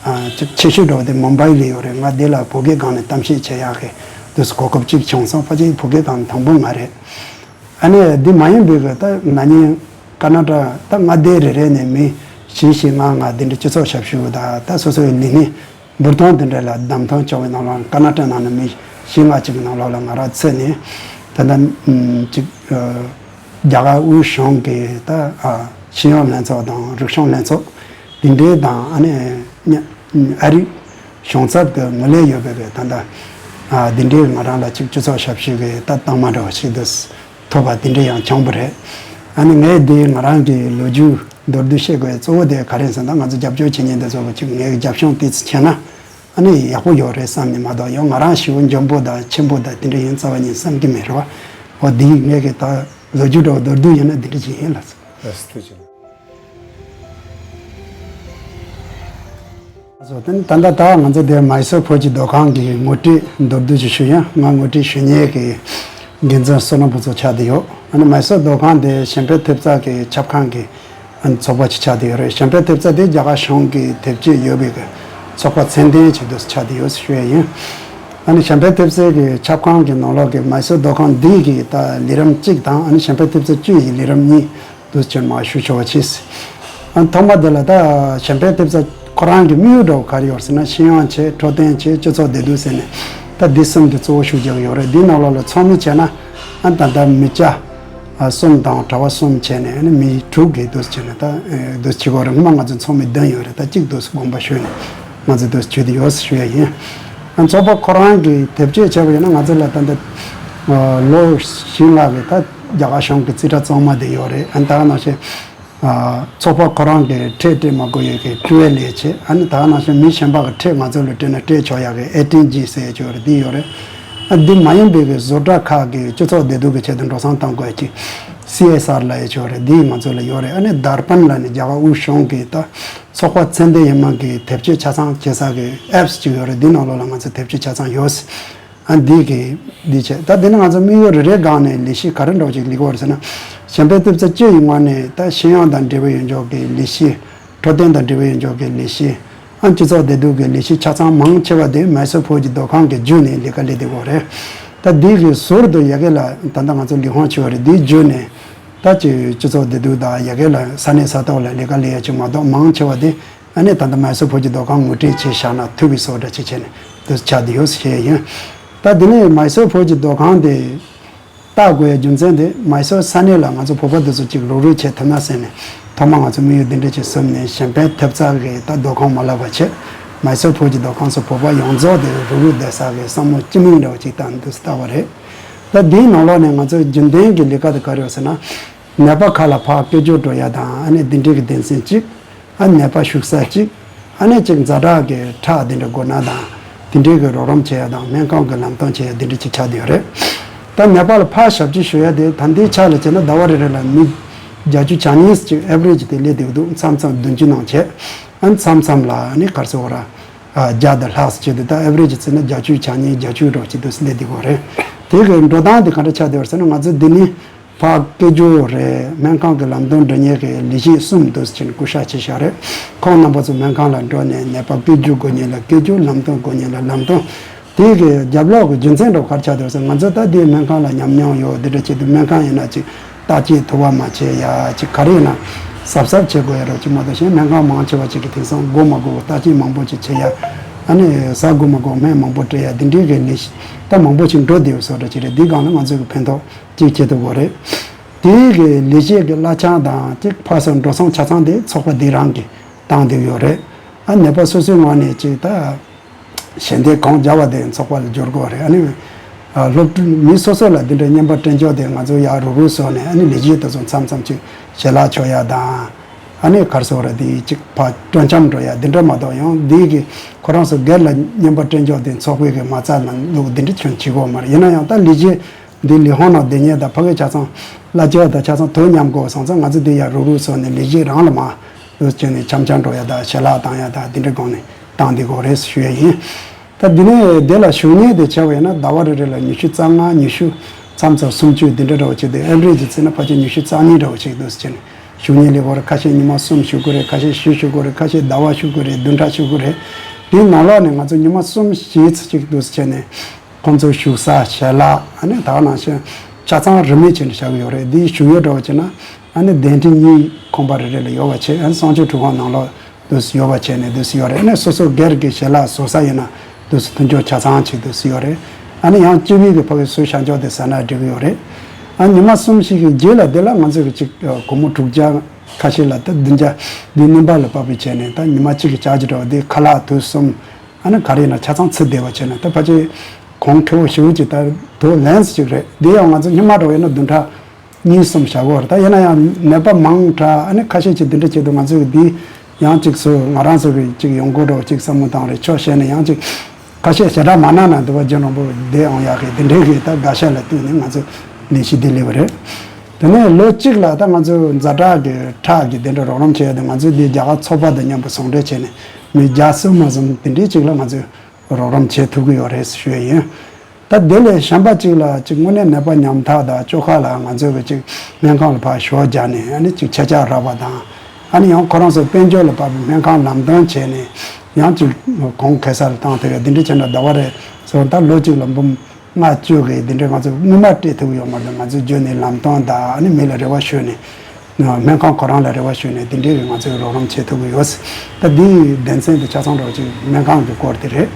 ཨ་ཅིག་ཆེ་ཤོས་འདྲ་བོ་དེ་མུམ་བྷའི་ལ་ཡོད་རེད། ང་འདི་ལ་བོད་སྐད་སྒང་ནས་གཏམ་བཤད་བྱེད་ཡག་གི་དུས་གོ་སྐབས་ཅིག་བྱུང་སོང་། ཕལ་ཆེར་བོད་སྐད་སྒང་ནས་དང་པོ་ང་རེད། ཨ་ནི་འདི་མ་ཡིན་པའི་གི་ད་ན་ནིང་ཀ་ན་ཊ་ད་མངའ་སྡེ་རེ་རེ་ནས་མི་བཞི་བཞི་ལྔ་ལྔ་འདི་འདྲ་སྤྱི་ཚོགས་ཞབས་ཞུ་དང་། ད་སོ་སོའི་ལས་སྣེ་འབུར་ཐོན་འདི་འདྲ་ལ་བདམས་ཐོན་བྱུང་བའི་ནང་ལོགས་ནས། ཀ་ན་ཊ་ནང་ནས་མི་བཞི་ལྔ་ཅིག་གི་ནང་ལོགས་ལ་ང་རང་ཚུད་ནས། ད་ལྟ་ཅིག་རྒྱ་གར་དབུས་གཞུང་གི་ད་ཤེས་ཡོན་ལྷན་ཚོགས་དང་རིག་གཞུང་ལྷན་ཚོགས་འདི་འདྲའི་དང་། ཨ་ནི་ཨ་རིའི་གཞུང་ཚབ་ཀྱི་ངོས་ལེན་ཡོད་པའི་གི་ད་ལྟ་འདི་འདྲའི་ང་རང་ལ་ཅིག་སྤྱི་ཚོགས་ཞབས་ཞུ་གི་ད་རྟགས་མ་འདྲ་བ་ཞིག་འདུག་ཐོབ་པ་དེ་འདྲ་ཡང་བྱུང་བ་རེད། ཨ་ནི་ངས་དེ་ང་རང་གི་ལོ་རྒྱུས་མདོར་བསྡུས་བཤད་དགོས་གཙོ་བོ་དེ་ག་རེ་ཟེར་ན། ང་ཚོ་རྒྱབ་སྐྱོར་བྱེད་མཁན་དེ་ཚོ་གི་ཅིག་ངའི་རྒྱབ་སྐྱོར་དེ་ཚོ་བྱས་ན་ཨ་ནི་ཡག་པོ་ཡོད་རེད་བསམ་ནས་མ་གཏོགས། ཡང་ང་རང་ཞེ་པོ་འཇོན་པོ་དང་ཆེན་པོ་དང་དེ་འདྲ་ཡིན་རྩ་བ་ཉིད་བསམ་གྱི་མེད་རེད་བ། འོ་དེ་ངས་གི་ད་ལོ་རྒྱུས་འདྲ་བོ་མདོར་བསྡུས་ཡིན་ན་དེ་འདྲ་ཅིག་ཡིན་ལགས། ལགས་སོ། ཐུགས་རྗེ་ཆེ། ད་ད་ལྟ་ད་ང་ཚོ་དེ་མའི་སོར་བོད་ཀྱི་སྡོད་ཁང་གི་ངོ་སྤྲོད་མདོར་བསྡུས་ཅིག་ཞུ་ཡ། ང་ངོ་སྤྲོད་ཞུ་མཁན་གྱི་འགན་འཛིན་བསོད་ནམས་ཕུན་ཚོགས་ཆགས་བསྡད་ཡོད། ཨ་ནི་མའི་སོར་སྡོད་ཁང་དེ་གཞན་ཕན་ཐེབས་རྩ་གི་ཁྱབ་ཁང་གི་ཨ་ནི་ཚོགས་པ་ཅིག་ཆགས་བསྡད་ཡོད་རེད། གཞན་ཕན་ཐེབས་རྩ་དེ་རྒྱ་གར་གཞུང་གི་དེབ་སྐྱེལ་ཡོད་པའི་གི་ཚོགས་པ་ཚད་ལྡན་ཅིག་ཏུ་ཆགས་བསྡད་ཡོད་ཞུ་ཡ་ཡིན། ཨ་ནི་གཞན་ཕན་ཐེབས་རྩ་གི་ཁྱབ་ཁང་གི་ནང་ལོགས་ཀྱི་མའི་སོར་སྡོད་ཁང་འདི་གི་ད་ལས་རིམ་གཅིག་དང་། ཨ་ནི་གཞན་ཕན་ཐེབས་རྩ་བཅུ་ཡི་ལས་རིམ་གཉིས་འདུག་ཅེས་མར་ཞུ་ཆོག་པ་བྱས། ཨ་ཐོག་མ་དེ་ལ་ད་གཞན་ཕན་ཐེབས་རྩ་ཁོ་རང་གི་དམིགས་ཡུལ་འདྲ་བོ་ག་རེ་ཡོད་ཟེར་ན། ཤེས་ཡོན་བྱས། འཕྲོད་བསྟེན་བྱས། སྤྱི་ཚོགས་བདེ་སྡུག་ཟེར་ནས་ད་འདི་གསུམ་དེ་གཙོ་བོ་ཞུ་རྒྱུ་ཡོད་རེད། འདིའི་ནང་ལོགས་ལ་ཚོགས་མི་བྱས་ན་ཨ་ད་ལྟ་མི་སྐྱ་ གསུམ་དང་གྲྭ་པ་གསུམ་བྱས་ནས་ནི་མི་དྲུག་གིས་འདུག་སེ་བྱས་ནས་ད་འདུག་སེ་བྱེད་དགོས་རེད། སྔོན་མ་ང་ཚོ་ཚོགས་མི་བདུན་ཡོད་རེད། ད་གཅིག་འདུག་སེ་དགོངས་པ་ཞུས་ནས་ང་ཚོ་འདུག་སེ་བྱེད་དུ་ཡོད་ཟེར་ཞུ་ཡ་ཡིན། ཨ་ཚོགས་པ་ཁོ་རང་གིས་དེབ་སྐྱེལ་བྱས་པ་ཡིན་ན་ང་ཚོ་ལ་ད་ལྟ་ལོ་བཞི་ལྔ་གི་ད་རྒྱ་གར་གཞུང་གི་རྩིས་ཁྲ་གཙང་མ་དེ་ཡོད་རེད། ཨ་ད་ག་ནང་བཞིན། ཚོགས་པ་ཁོ་རང་གིས་ཁྲལ་སྤྲད་མ་དགོས་ཡག་གི་ཊུ་ཨེལ་ཨེ་ཆེ། ཨ་ནི་ད་ག་ནང་བཞིན་མི་གཞན་པ་གི་ཁྲལ་ང་ཚོ་ལ་སྤྲད་ན་སྤྲད་ཆོག་ཡག་གི་ཨེ་ཊིན་ཇི་ཟེར་ཡག་ཅིག་ཡོད་རེད། འདི་ཡོད་རེད། ཨ་འདི་མ་ཡིན་པའི་གི་བཟོ་གྲྭ་ཁག་གི་སྤྱི་ཚོགས་བདེ་སྡུག་གི་ཆེད་དུ་འགྲོ་སོང་གཏོང་དགོས་ཡག་གི་སི་ཨེས་ཨར་ལབ་ཡག་ཅིག་ཡོད་རེད། འདི་ང་ཚོ་ལ་ཡོད་རེད། ཨ་ནི་དར་པན་ལབ་ནི་རྒྱ་གར་དབུས་གཞུང་གི་ད་ཚོགས་པ་ཚད་ལྡན་ཡིན་མིན་གི་དེབ་སྐྱེལ་ཆ་ཚང་བྱེད་ས་གི་ཨེབ་སི་ཅིག་ཡོད་རེད། འདི་ནང་ལོགས་ལ་ང་ཚོ་དེབ་སྐྱེལ་ཆ་ཚང་ཡོད། ཨ་འདི་གི་འདི་བྱས། ད་འདི་ནི་ང་ཚོ་དམིགས་ཡུལ་རེ་རེ་སྒང་ནས་ལས་གཞི་ག་རེ་འདྲ་བོ་ཅིག་ལས་ཀྱི་ཡོད་རེད་ཟེར་ན། གཞན་ཕན་ཐེབས་རྩ་སྤྱི་ཡི་ངོས་ནས་ད་ཤེས་ཡོན་དང་འབྲེལ་བའི་ཡོད་ཆོག་གི་ལས་གཞི། འཕྲོད་བསྟེན་དང་འབྲེལ་བའི་ཡོད་ཆོག་གི་ལས་གཞི། ཨ་སྤྱི་ཚོགས་བདེ་སྡུག་གི་ལས་གཞི་ཆ་ཚང་མང་ཆེ་བ་དེ་མའི་སོར་བོད་ཀྱི་སྡོད་ཁང་གི་བརྒྱུད་ནས་ལས་ཀ་ལས་བསྡད་ཡོད་རེད། ད་འདི་གི་ཟུར་དུ་ཡ་གི་ལ་ད་ལྟ་ང་ཚོ་ལས་ཁུངས་བྱས་པ་རེད། འདིའི་བརྒྱུད་ནས་ད་ཅིག་སྤྱི་ཚོགས་བདེ་སྡུག་དང་ཡ་གི་ལ་ས་གནས་ས་ཐོག་ལ་ལས་ཀ་ལས་ཡ་ཅིག་མ་གཏོགས་མང་ཆེ་བ་དེ། ཨ་ནི་ད་ལྟ་མའི་སོར་བོད་ཀྱི་སྡོད་ཁང་ངོ་སྤྲོད་བྱས་བཞག་ན་ཐུབ་པའི་བཟོ་འདྲ་ཅིག་བྱས་ནས་འདུག་ཆགས་བསྡད་ཡོད་ཟེར་བཤད་ཡིན། ད་འདི་ནས་མའི་སོར་བོད་ཀྱི་སྡོད་ཁང་དེ་བཏབ་དགོས་ཡ་རྒྱུ་མཚན་དེ་མའི་སོར་ས་གནས་ལ་ང་ཚོ་བོད་པ་འདི་ཚོ་ཅིག་རོགས་རོགས་བྱེད་ཐུབ་ན་ཟེར་ནས་ཐོག་མར་ང་ཚོ་དམིགས་ཡུལ་འདི་འདྲ་ཅིག་བཟུང་ནས་གཞན་ཕན་ཐེབས་རྩ་གི་ད་སྡོད་ཁང་མ་ལབ་པ་བྱས། མའི་སོར་བོད་ཀྱི་སྡོད་ཁང་སོགས་བོད་པ་ཡོངས་རྫོགས་དེ་རོགས་རོགས་བསྡད་ས་གི་བསམ་བློ་སྤྱི་མིང་འདྲ་བོ་ཅིག་བཏང་འདུག་བཏབ་པ་རེད། ད་འདིའི་ནང་ལོགས་ནས་ང་ཚོ་རྒྱུན་ལྡན་གྱི་ལས་ཀ་དེ་ག་རེ་ཡོད་ཟེར་ན། ནད་པ་ཁག་ལ་ཕར་སྐད་སྒྱུར་འགྲོ་ཡ་དང་ཨ་ནི་འདི་འདྲའི་གི་སྡེ་ཚན་གཅིག་ཨ་ནད་པ་བཞུགས་ས་གཅིག་ཨ་ནི་གཅིག་ཛ་དྲག་གི་ཁྲག་འདི་འདྲ་དགོས་ན་དང་། དེ་འདྲའི་གི་རོགས་རམ་བྱེད་ཡ་དང་སྨན་ཁང་གི་ལམ་སྟོན་བྱེད་ཡ་འདི་འདྲ་གཅིག་ཆགས་བསྡད་ཡོད་རེད། ད་ནད་པ་ལ་ཕར་ཞབས་ཕྱི་ཞུ་ཡ་དེ་ད་ལྟའི་ཆ་ལ་བྱས་ན་ཟླ་བ་རེ་རེ་ལ་མི་བརྒྱད་ཅུ་གྱ་གཉིས་ཅིག་ཨེ་བ་རེ་ཇི་དེ་སླེབས་བསྡད་འདུག་མཚམས་མཚམས་བདུན་ཅུ་ནང་བྱས། ཨ་མཚམས་མཚམས་ལ་ཨ་ནི་ག་རེ་ཟེར་དགོས་ར། བརྒྱ་དང་ལྷག་ཙམ་བྱས་འདུག་ད་ཨེ་བ་རེ་ཇི་བརྩིས་ན་བརྒྱད་ཅུ་གྱ་གཉིས་བརྒྱད་ཅུ་རོགས་བྱས་འདུག་སླེབས་བསྡད་ཡོད་རེད། དེ་གི་འགྲོ་སྟངས་དེ་ག་འདྲ་ཆགས་བསྡད་ཡོད་ཟེར་ན། ང་ཚོ་འདི་ནི། ཕར་སྐད་སྒྱུར་རེད། སྨན་ཁང་གི་ལམ་སྟོན་འགྲོ་མཁན་གྱི་ལས་བྱེད་གསུམ་འདུག་སེ་བྱས་ནས་སྐུ་ཞབས་བྱས་བཞག་རེད། ཁོང་རྣམ་པ་ཚོ་སྨན་ཁང་ལ་འགྲོ་ནས་ནད་པ་སྐད་སྒྱུར་དགོས་མཁན་ལ་སྐད་སྒྱུར། ལམ་སྟོན་དགོས་མཁན་ལ་ལམ་སྟོན། དེ་གི་རྒྱབ་ལོགས་ཀྱི་རྒྱུ་མཚན་འདྲ་བོ་ག་རེ་ཆགས་འདུག་ཟེར། ང་ཚོ་ད་དེའི་སྨན་ཁང་ལ་ཉམས་མྱོང་ཡོད། དེ་འདྲ་བྱེད་དུས་སྨན་ཁང་ཡིན་ན་ཅིག་བརྟག་དཔྱད་ཐུབ་པ་མ་བྱས་ཡ་ཅིག་ག་རེ་ཡིན་ན་གཟབ་གཟབ་བྱེད་དགོས་ཡ་འདྲ་བོ་ཅིག་མ་གཏོགས་གཞན་སྨན་ཁང་མང་ཆེ་བ་ཅིག་གིས་དེང་སང་དགོས་མ་དགོས་བརྟག་དཔྱད་མང་པོ་ཅིག་བྱེད་ཡ། ཨ་ནི་ཟ་དགོས་མ་དགོས་སྨན་མང་པོ་སྤྲད་ཡ་དེ་འདྲའི་གི་ལས་གཞི་ད་མང་པོ་ཅིག་འགྲོ་བསྡད་ཡོད་བཟོ་འདྲ་ཅིག་རེད། དེའི་སྒང་ལ་ང་ཚོ་གི་ཕན་ཐོགས། གཅིག་བྱེད་ཐུབ་ཀྱི་རེད། དེའི་གི་ལས་བྱེད་ཀྱི་གླ་ཆ་དང་གཅིག་ཕར་ཚུར་འགྲོ་སོང་ཆ་ཚང་དེ་ཚོགས་པ་དེ་རང་གིས་བཏང་བསྡད་ཡོད་རེད། ཨ་ནད་པ་སོ་སོའི་ངོས་ནས་གཅིག་ད་ཞལ་འདེབས་གང་རྒྱག་པ་དེ་ཚོགས་པ་ལ་འབྱོར་དགོས་རེད། ཨ་ནི་ཨ་སློབ་ཕྲུག་མི་སོ་སོ་ལ་འདི་འདྲའི་རྔན་པ་སྤྲད་འཇོག་དེ་ང་ཚོ་ཡར་རུག་རུག་བཟོས་ནས་ཨ་ནི་ལས་བྱེད་དེ་ཚོ་མཚམས་མཚམས་གཅིག་ཞལ་ལག་མཆོད་ཡ་དང་། ཨ་ནི་ག་རེ་ཟེར་དགོས་རེད། དེ་གཅིག་ཕར་སྤྲོ་འཆམ་འགྲོ་ཡ་འདི་འདྲ་མ་གཏོགས། ཡང་འདི་གི་ཁོ་རང་ཚོ་སྒེར་ལ་རྔན་པ་སྤྲད་འཇོག་དེ་ཚོགས་པའི་གི་མ་རྩ་ནང་བླུགས་འདི་འདྲ་ཁྱོན་བྱེད་དགོས་མ་རེད། ཡིན་ན་ཡང་ད་ལས་བྱེད་འདི་ལས་ཁུངས་ནང་བསྡད་མཁན་དང་ཕ་གི་ཆ་ཚང་གླ་ཆ་དང་ཆ་ཚང་དོ་མཉམ་དགོས་སོང་ཙང་ང་ཚོ་འདི་ཡར་རུག་རུག་བཟོས་ནས་ལས་བྱེད་རང་ལ་མར་འདུག་སེ་བྱས་ནས་འཆམ་འཆམ་འགྲོ་ཡ་དང་ཞལ་ལག་བཏང་ཡ་དང་འདི་འདྲའི་སྒང་ནས་བཏང་བསྡད་ཀྱི་ཡོད་རེད་ཞུ་ཡ་ཡིན། ད་འདི་ནས་འདི་ལ་ཞུགས་མཁན་དེ་བྱས་པ་ཡིན་ན་ཟླ་བ་རེ་རེ་ལ་ཉི་ཤུ་རྩ་ལྔ། ཉི་ཤུ། མཚམས་མཚམས་སུམ་ཅུ་འདི་འདྲ་འདྲ་བོ་བྱས་ཏེ་ཨེ་བ་རེ་ཇི་བརྩིས་ན་ཕལ་ཆེར་ཉི་ཤུ་རྩ་གཉིས་འདྲ་བོ་ཅིག་འདུག་སེ་བྱས་ནས་ཞུགས་མཁན་སླེབས་ཀྱི་ཡོད་རེད། ཁ་ཤས་ཉི་མ་གསུམ་ཞུགས་ཀྱི་རེད། ཁ་ཤས་བཞི་ཞུགས་ཀྱི་རེད། ཁ་ཤས་ཟླ་བ་ཞུགས་ཀྱི་རེད། བདུན་ཕྲག་ཞུགས་ཀྱི་རེད། དེའི་ནང་ལོགས་ནས་ང་ཚོ་ཉི་མ་གསུམ་བཞི་ཙམ་ཅིག་འདུག་སེ་བྱས་ནས་ཁོང་ཚོ་བཞུགས་ས་ཞལ་ལག་ཨ་ནི་ད་ག་ནང་བཞིན་ཆ་ཚང་རིན་མེད་བྱས་ནས་བཞག་གི་ཡོད་རེད། འདིའི་བཞུགས་ཡུལ་འདྲ་བོ་བྱས་ན་ཨ་ནི་གདན་ཁྲི་གཉིས་ཁང་པ་རེ་རེ་ལ་ཡོད་པ་བྱས། ཨ་ནི་གསང་སྤྱོད་ཁྲུས་ཁང་ནང་ལོགས་འདུག་སེ་ཡོད་པ་བྱས་ནས་འདུག་སེ་ཡོད་རེད། ཨ་ནི་སོ་སོ་སྒེར་གྱི་ཞལ་ལག་བཟོ་ས་ཡིན་ན་འདུག་སེ་མཐུན་འགྱུར་ཆ་ཚང་ཅིག་འདུག་སེ་ཡོད་རེད། ཨ་ནི་ཡང་སྤྱི་པའི་གི་ཕ་གི་བཟོས་བཞག་འཇོག་དེ་ཟ་ན་འགྲིག་གི་ཡོད་རེད། ཨ་ཉི་མ་གསུམ་བཞི་གི་རྗེས་ལ་དེ་ལ་ང་ཚོ་གི་ཅིག་སྒོར་མོ་དྲུག་བརྒྱ་ཁ་ཤས་ལ་ད་བདུན་བརྒྱ་འདི་སྣོན་པ་ལ་དཔག་པའི་བྱས་ནས་ད་ཉི་མ་གཅིག་གི་ཆར་ཇི་འདྲ་བོ་དེ་ཁ་ལག་དུས་གསུམ་ཨ་ནི་ག་རེ་ཡིན་ན་ཆ་ཚང་ཚུད་བསྡད་པ་བྱས་ནས་ད་ཕལ་ཆེར་གོང་ཁེ་པོ་ཞེ་པོ་ཅིག་ད་དོ་ལན་ཅིག་རེད། དེ་ཡང་ང་ཚོ་སྔོན་མ་འདྲ་བོ་ཡིན་ན་བདུན་ཕྲག་གཉིས་གསུམ་བཞག་གི་ཡོད་རེད། ད་ཡིན་ན་ཡང་ནད་པ་མང་དྲགས་ཨ་ནི་ཁ་ཤས་ཅིག་འདི་འདྲ་བྱེད་དུས་ང་ཚོ་གི་འདི་ཡང་ཅིག་སུ་ང་རང་ཚོ་གི་ཅིག་ཡོང་སྒོ་འདྲ་བོ་ཅིག་བསམ་བློ་བཏང་རེད། ཕྱོགས་བཤད་ནས་ཡང་ཅིག་ཁ་ཤས་ཞེ་དྲག་མ་གནང་ན་འདི་བ་རྒྱུན་རིང་པོ་བསྡད་འོང་ཡག་གི་འདི་འདྲའི་གི་ད་དགའ་ཤ་ལ་བཏུད་ནས་ང་ཚོ་ལས་གཞི་འདི་སླེབས་པ་རེད། དེ་ནས་ལོ་གཅིག་ལ་ད་ང་ཚོ་ཛ་དྲག་གི་ཁྲག་གི་དེ་འདྲ་རོགས་རམ་བྱས་ཏེ་ང་ཚོ་འདི་རྒྱ་གར་ཚོགས་པ་དང་མཉམ་པོ་ཟུང་འབྲེལ་བྱས་ནས་མི་བརྒྱ་སུམ་མ་ཟིན་དེ་འདྲའི་ཅིག་ལ་ང་ཚོས་རོགས་རམ་བྱེད་ཐུབ་ཀྱི་ཡོད་རེད་ཞུ་ཡ་ཡིན། ད་དེ་ལས་གཞན་པ་ཅིག་ལ་ཅིག་དངོས་གནས་ནད་པ་ཉམ་ཐག་དང་བཅོ་ཁ་ལ་ང་ཚོས་གི་ཅིག་སྨན་ཁང་ལ་ཕར་ཞོགས་རྒྱག་ནས་ཨ་ནི་ཅིག་ཆད་ཆག་རག་པ་དང་། ཨ་ནི་ཡང་ཁོ་རང་ཚོ་དཔལ་འབྱོར་ལ་དཔག་པའི་སྨན་ཁང་ལམ་སྟོན་བྱས་ནས་ཡང་ཅིག་གོང་ཁེ་སར་བཏང་ཐུབ་ཡ་འདི་འདྲ་བྱས་ན་ཟླ་བ་རེ་ཚོ་ད་ལོ་གཅིག་ལ་འབུམ་ལྔ་བཅུ་གི་འདི་འདྲའི་ང་ཚོས་དངུལ་སྨར་སྤྲད་ཐུབ་ཀྱི་ཡོད་མ་རེད། ང་ཚོས་བརྒྱུད་ནས་ལམ་སྟོན་དང་ཨ་ནི་མི་ལ་རེ་བ་ཞུས་ནས་སྨན་ཁང་ཁོ་རང་ལ་རེ་བ་ཞུས་ནས་འདི་འདྲའི་གི་ང་ཚོས་རོགས་རམ་བྱེད་ཐུབ་ཀྱི་ཡོད། ད་འདིའི་དོན་ཚན་དེ་ཆ་ཚང་འདྲ་བོ་ཅིག་སྨན་ཁང་གི་སྐོར་དེ་རེད།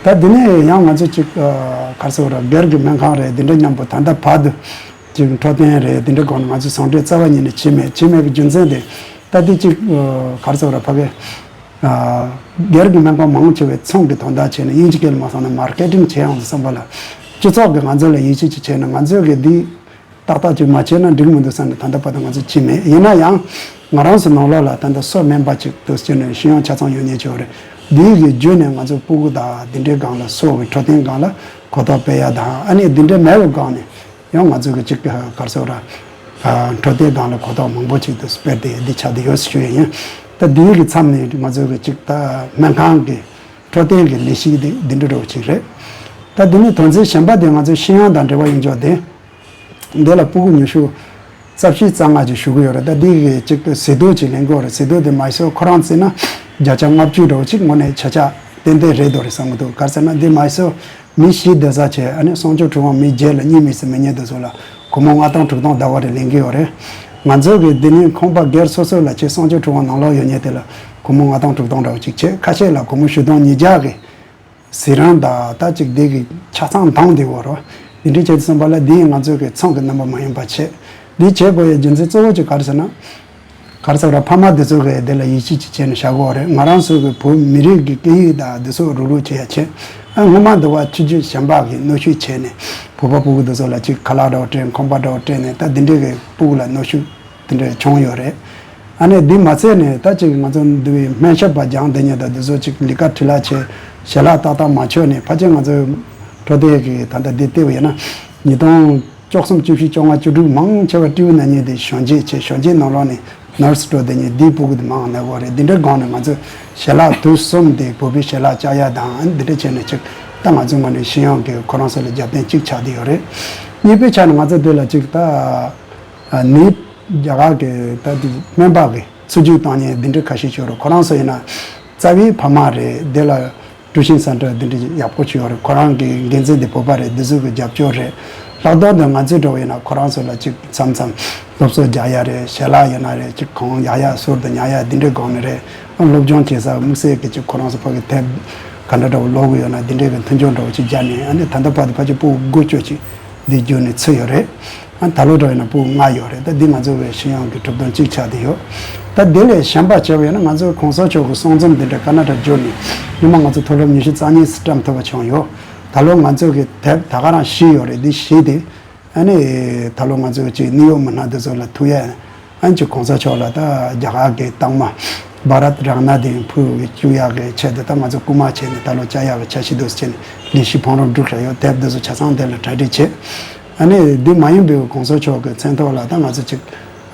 ད་འདི་ནས་ཡང་ང་ཚོ་ཅིག་ག་རེ་ཟེར་དགོས་རེད། སྒེར་གྱི་སྨན་ཁང་རེད། འདི་འདྲ་མཉམ་པོ་ད་ལྟ་བར་དུ་ ཅིག་འཕྲོད་བསྟེན་རེད། དེ་འདྲའི་སྒང་ནས་ང་ཚོས་ཟུང་འབྲེལ་རྩ་བ་ཉིད་ནས་བྱས་མེད། བྱས་མེད་པའི་རྒྱུ་མཚན་དེ་ད་ལྟའི་ཅིག་ག་རེ་ཟེར་བ་རེད། ཕ་གི་སྒེར་གྱི་སྨན་ཁང་མང་ཆེ་བས་ཚོང་གི་དོན་དག་བྱས་ནས་དབྱིན་ཇི་སྐད་ལ་མ་སོང་ན་མར་ཀེ་ཊིང་བྱེད་ཡོང་དུས་ཙམ་པ་ལ། སྤྱི་ཚོགས་ཀྱིས་ང་ཚོ་ལ་ཡིད་ཆེས་ཅིག་བྱས་ན་ང་ཚོས་གི་འདི་ཏག་ཏག་ཅིག་མ་བྱས་ན་འགྲིག་མི་འདུག་བསམ་ནས་ད་ལྟ་བར་དུ་ང་ཚོས་བྱས་མེད། ཡིན་ན་ཡང་ང་རང་ཚོ་ནང་ལོགས་ལ་ད་ལྟ་སོ་སྨན་པ་ཅིག་ཏུ་བྱས་ནས་ཤེས་ཡོན་ཆ་ཚང་ཡོད་མཁན་ཅིག་ཡོད་རེད། འདིའི་གི་བརྒྱུད་ནས་ང་ཚོ་སྤུ་གུ་དང་འདི་འདྲའི་སྒང་ལ་སོ་གི་འཕྲོད་བསྟེན་སྒང་ལ་གོ་རྟོགས་སྤེལ་ཡ་དང་། ཨ་ནི་འདི་འདྲའི་མེད་པའི་སྒང་ནས་ཡང་ང་ཚོ་གི་ཅིག་ག་རེ་ཟེར་བ་རེད། འཕྲོད་བསྟེན་སྒང་ལ་གོ་རྟོགས་མང་པོ་ཅིག་ཏུ་སྤེལ་ཏེ་འདི་ཆགས་བསྡད་ཡོད་ཞུ་ཡ་ཡིན། ད་འདིའི་གི་མཚམས་ནས་ང་ཚོ་གི་ཅིག་ད་སྨན་ཁང་གི་འཕྲོད་བསྟེན་གྱི་ལས་གཞི་འདི་འདི་འདྲ་འདྲ་བོ་ཅིག་རེད། ད་འདི་ནས་དོན་ཚན་གཞན་པ་དེ་ང་ཚོའི་ཤེས་ཡོན་དང་འབྲེལ་བ་ཡིན་ཆོག་དེ། འདི་ལ་སྤུ་གུ་ཉི་ཤུ་རྩ་བཞི་རྩ་ལྔ་ཅིག་ཞུགས་ཀྱི་ཡོད་རེད། ད་འདི་གི་ཅིག་ཟས་དུག་ཅིག་ལེན་གྱི་ཡོད་རེད། ཟས་དུག་དེ་མ་གཞི་ཁོ་རང་བརྩིས་ན་བརྒྱ་ཆ་ལྔ་བཅུ་འདྲ་བོ་ཅིག་དངོས་གནས་ཆ་ཆ་ཏན་ཏན་རེད་འདུག་རེད་བསམ་གྱི་འདུག་ག་རེ་ཟེར་ན་འདི་མ་གཞི་མི་བཞི་སྡོད་ས་བྱས། ཨ་ནི་སྲུང་སྐྱོབ་ཁྲི་དབང་མི་བརྒྱད་ལ་གཉིས་མེད་ཟེར་མི་གཉིས་དེ་ཚོ་ལ་སྒོར་མོ་ལྔ་སྟོང་དྲུག་སྟོང་ཟླ་བ་རེ་ལེན་གྱི་ཡོད་རེད། ང་ཚོ་གི་འདི་ནས་ཁང་པ་སྒེར་སོ་སོ་ལ་ཆེད་སྲུང་སྐྱོབ་ཁྲི་དབང་ནང་ལོགས་ཡོད་མཁན་དེ་ལ་སྒོར་མོ་ལྔ་སྟོང་དྲུག་སྟོང་འདྲ་བོ་ཅིག་བྱས། ཁ་ཤས་ལ་སྒོར་མོ་བཞི་སྟོང་ཉིས་བརྒྱ་གི་ཟས་རིན་དང་ད་ཅིག་འདི་གི་ཆ་ཚང་འདང་དེ་བོ་རོ། འདི་འདྲའི་བྱས་ཙམ་པ་ལ་འདི་ཡིས་ང་ཚོ་གི་ཚང་གི་རྣམ་པ་མ་ཡིན་པ་བྱས། འདི་བྱེད་དགོས་ཡའི་རྒྱུ་མཚན་གཙོ་བོ་ཅིག་ག་རེ་ཟེར་ན། ག་རེ་ཟེར་བ་རེད། ཕ་མ་འདི་ཚོ་གིས་དེ་ལ་ཡིད་ཆེས་ཅིག་བྱས་ནས་བཞག་དགོས་རེད། ང་རང་ཚོ་གི་བོད་མི་རིགས་ཀྱི་སྐད་ཡིག་དང་འདི་ཚོ་རུག་རུག་བྱེད་ཡ་བྱས། ཨ་སྔོན་མ་འདི་བ་ཆོས་བརྒྱུད་གཞན་པ་གིས་གནོན་ཤུགས་བྱས་ནས་བོད་པ་སྤུ་གུ་འདི་ཚོ་ལ་ཅིག་ཁ་ལག་འདྲ་བོ་སྤྲད། ཁང་པ་འདྲ་བོ་སྤྲད་ནས་ད་འདི་འདྲའི་གི་སྤུ་གུ་ལ་གནོན་ཤུགས་དེ་འདྲ་བྱུང་ཡོད་རེད། ཨ་ནི་འདི་མ་ཚད་ནས་ད་ཅིག་ང་ཚོ་འདི་བའི་སྨན་ཞབས་པ་སྦྱང་བསྡད་མཁན་དང་འདི་ཚོ་ཅིག་ལས་ཀ་འཕྲུལ་ལ་བྱས། ཞལ་ལག་ཏག་ཏག་མ་མཆོད་ནས། ཕལ་ཆེར་ང་ཚོ་འཕྲོད་བསྟེན་གི་ད་ལྟ་འདི་བལྟས་པ་ཡིན་ན་ཉིས་སྟོང་བཅུ་གསུམ་བཅུ་བཞི་བཅོ་ལྔ་བཅུ་དྲུག་མང་ཆེ་བ་སྤྲེའུ་ན་མཁན་དེ་གཞོན་སྐྱེས་བྱས། གཞོན་སྐྱེས་ནང་ལོགས་ནས་ནར་སི་འགྲོ་བསྡད་མཁན་འདིའི་སྤུ་གུ་དེ་མང་ན་གོ་རེད། འདི་འདྲའི་སྒང་ནས་ང་ཚོས་ཞལ་ལག་དུས་གསུམ་དེ་བོད་པའི་ཞལ་ལག་བཅའ་ཡ་དང་འདི་འདྲ་བྱས་ནས་ཅིག་ད་ང་ཚོའི་ངོས་ནས་ཤེས་ཡོན་གྱི་ཁོ་རང་ཚོ་ལ་རྒྱབ་རྟེན་གཅིག་ཆགས་བསྡད་ཡོད་རེད། གཉིས་པའི་ཆ་ནས་ང་ཚོ་འདི་ལ་ཅིག་ད་ནི་རྒྱ་གར་གྱི་ད་འདི་སྨན་པ་གི་ཚུར་རྒྱུག་བཏང་མཁན་འདི་འདྲ་ཁ་ཤས་ཤིག་ཡོད་རེད། ཁོ་རང་ཚོ་ཡིན་ན་རྩ་བའི་ཕ་མ་རེད། འདི་ལ་ཀྲུའུ་ཤིན་སན་ཏྲ་འདི་འདྲ་ཡག་པོ་ཅིག་ཡོད་རེད། ཁོ་རང་གི་འགན་འཛིན་དེ་བོད་པ་རེད། འདི་ཚོ་གི་རྒྱབ་སྐྱོར་རེད། ལྷག་དོན་དུ་ང་ཚོའི་འགྲོ་བ་ཡིན་ན་ཁོ་རང་ཚོ་ལ་ཅིག་མཚམས་མཚམས་སློབ་གསོ་རྒྱག་ཡ་རེད། ཞལ་ལག་ཡིན་ན་རེད། ཅིག་གང་ཡག་ཡག་ཟུར་དུ་ཉར་ཡ་འདི་འདྲའི་སྒང་ནས་རེད། ཨ་སློབ་སྦྱོང་བྱེད་ས་དམིགས་བསལ་གྱི་ཅིག་ཁོ་རང་ཚོ་ཕ་གི་དེབ་ག་འདྲ་འདྲ་བོ་ཀློག་གི་ཡོད་ན་འདི་འདྲའི་གི་མཐུན་སྦྱོར་འདྲ་བོ་ཅིག་བརྒྱབ་ནས། ཨ་ནི་ད་ལྟ་བར་དུ་ཕལ་ཆེར་སྤུ་གུ་དགུ་བཅུ་ཅིག་འདི་བརྒྱུད་ནས་ཚུད་ཡོད་རེད། ཨ་ད་ལོ་འདྲ་བོ་ཡིན་ན་སྤུ་གུ་ལྔ་ཡོད་རེད། ད་འདི་ང་ཚོ་བའི་ཤེས་ཡོན་གྱི་གྲུབ་དོན་གཅིག་ཆགས་བསྡད་ཡོད། ད་དེ་ལས་གཞན་པ་བྱས་པ་ཡིན་ན་ང་ཚོའི་གོང་ས་མཆོག་གི་གསུང་རྩོམ་འདི་འདྲ་ཀ་ན་ཌ་བརྒྱུད་ནས་སྔོན་མ་ང་ཚོ་མཐོ་སློབ་ཉི་ཤུ་རྩ་གཉིས་སུ་བཀྲམ་ཐུབ་པ་བྱུང་ཡོད། ད་ལོ་ང་ཚོ་གི་དེབ་ད་ག་རང་བཞི་ཡོད་རེད། འདི་བཞི་དེ་ཨ་ནི་ད་ལོ་ང་ཚོ་ཅིག་ནིའུ་ཡོག་མི་སྣ་འདི་ཚོ་ལ་ཐུག་ཡ། ཨ་ནི་ཅིག་གོང་ས་མཆོག་ལ་ད་རྒྱ་གར་གྱི་རྟགས་མ་བྷ་རད་རཏ་ན་དེ་ཕུལ་བའི་བཅུག་ཡག་གི་ཆེད་དུ་ད་ང་ཚོ་སྐུལ་མ་བྱས་ནས་ད་ལོ་བཅར་ཡག་གི་འཆར་གཞི་འདུག་ཟེར་ནས་ལས་གཞི་ཕུང་རབས་བསྒྲིགས་ར་ཡོད། དེབ་འདི་ཚོ་ཆ་ཚང་དེ་ལ་གྲ་སྒྲིག་བྱས། ཨ་ནི་འདི་མ་ཡིན་པའི་གོང་ས་མཆོག་གི་མཚན་ཐོག་ལ་ད་ང་ཚོ་ཅིག་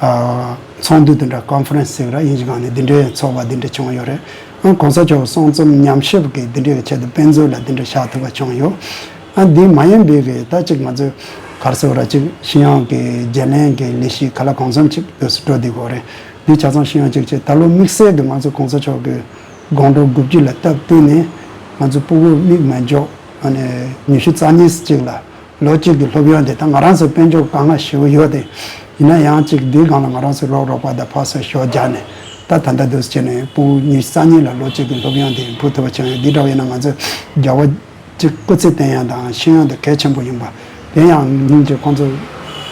ཨ་ཚོགས་འདུ་འདི་འདྲ་ཀོན་ཕ་རེན་སི་ཟེར་ར་དབྱིན་ཇི་སྒང་ནས་འདི་འདྲའི་ཚོགས་པ་འདི་འདྲ་བྱུང་ཡོད་རེད། ཨ་གོང་ས་མཆོག་གསུང་རྩོམ་ཉམས་ཞིབ་ཀྱི་འདི་འདྲའི་ཆེད་དུ་དཔེ་མཛོད་ལ་འདི་འདྲ་བཞག་ཐུབ་པ་བྱུང་ཡོད། ཨ་འདི་མ་ཡིན་པའི་གི་ད་ཅིག་ང་ཚོས་ག་རེ་ཟེར་བ་ར་ཅིག་ཤེས་ཡོན་གྱི་བརྗེ་ལེན་གྱི་ལས་གཞི་ག་ལ་གང་འཚམ་ཅིག་འདུག་སེ་འགྲོ་བསྡད་ཡོད་རེད། འདི་ཆ་ཚང་ཤེས་ཡོན་ཅིག་བྱས། ད་ལོ་དམིགས་བསལ་དུ་ང་ཚོ་གོང་ས་མཆོག་གི་དགོངས་དོན་དགུ་བཅུ་ལ་སྟབས་བསྟུན་ནས་ང་ཚོ་སྤུ་གུ་མིག་མ་འཇོག་ཨ་ནི་ཉི་ཤུ་རྩ་གཉིས་ཅིག་ལ་ལོ་གཅིག་གི་སློབ་ཡོན་དེ། ད་ང་རང་ཚོ་དཔལ་འབྱོར་དཀའ་ངལ་ཞེ་པོ་ཡོད་དེ། ཡིན་ན་ཡང་ཅིག་འདིའི་སྒང་ལ་ང་རང་ཚོའི་རོགས་རོགས་པ་དང་ཕར་ཚུར་ཞོགས་རྒྱག་ནས་ད་ད་ལྟ་འདུག་སེ་བྱས་ནས་སྤུ་གུ་ཉི་ཤུ་རྩ་གཉིས་ལ་ལོ་གཅིག་གི་སློབ་ཡོན་དེ་འཕུར་ཐུབ་པ་བྱུང་ཡོད། འདི་འདྲ་བ་ཡིན་ན་ང་ཚོ་རྒྱལ་བ་ཅིག་སྐུ་ཚེ་བརྟན་ཡ་དང་ཤེས་ཡོན་དེ་གལ་ཆེན་པོ་ཡིན་པ། དེ་ཡང་སྙིང་རྗེ། ཁོང་ཚོ་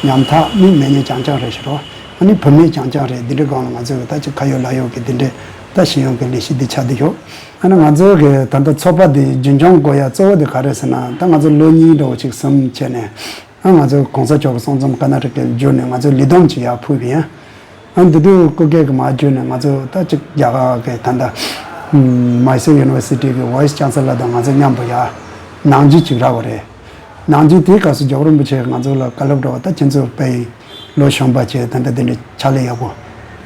ཉམ་ཐག་མིག་མེད་མཁན་རྐྱང་རྐྱང་རེད་ཤག་རོ། ཨ་ནི་བུད་མེད་རྐྱང་རྐྱང་རེད། འདི་འདྲའི་སྒང་ལ་ང་ཚོས་ད་ཅིག་ཁ་ཡོད་ལག་ཡོད་ཀྱི་འདི་འདྲའི་ད་ཤེས་ཡོན་གྱི་ལས་གཞི་འདི་ཆགས་བསྡད་ཡོད། ཨ་ནི་ང་ཚོའི་གི་ད་ལྟ་ཚོགས་པ་འདི་རྒྱུན་སྐྱོང་དགོས་ཡ་གཙོ་བོ་དེ་ག་རེ་ཟེར་ན། ད་ང་ཚོ་ལོ་གཉིས་འདྲ་བོ་ཅིག་གསུམ་བྱས་ནས། ཨ་ང་ཚོ་གོང་ས་མཆོག་གི་གསུང་རྩོམ་ཀ་ན་ཊ་ཀ་ལ་བསྒྱུར་ནས་ང་ཚོ་ལས་བསྡོམས་ཅིག་ཡར་ཕུལ་བ་ཡིན། ཨ་འདི་དུས་སྐུ་སྒེར་གྱི་མར་བསྒྱུར་ནས་ང་ཚོ་ད་ཅིག་རྒྱ་གར་གྱི་ད་ལྟ་མའི་སུར་ཡུ་ནི་ཝར་སི་ཊི་གི་ཝའི་སི་ཅན་སེ་ལར་དང་ང་ཚོ་མཉམ་དུ་ཡར་གནང་རྒྱུ་ཅིག་རག་པ་རེད། གནང་རྒྱུ་དེའི་སྐབས་སུ་རྒྱལ་བ་རིན་པོ་ཆེས་ང་ཚོ་ལ་བཀའ་སློབ་འདྲ་བ། ད་ཁྱེད་ཚོ་དཔེ་ལོ་གཞོན་པ་བྱས་ད་ལྟ་འདི་འདྲའི་ཕྱག་ལས་ཡག་པོ་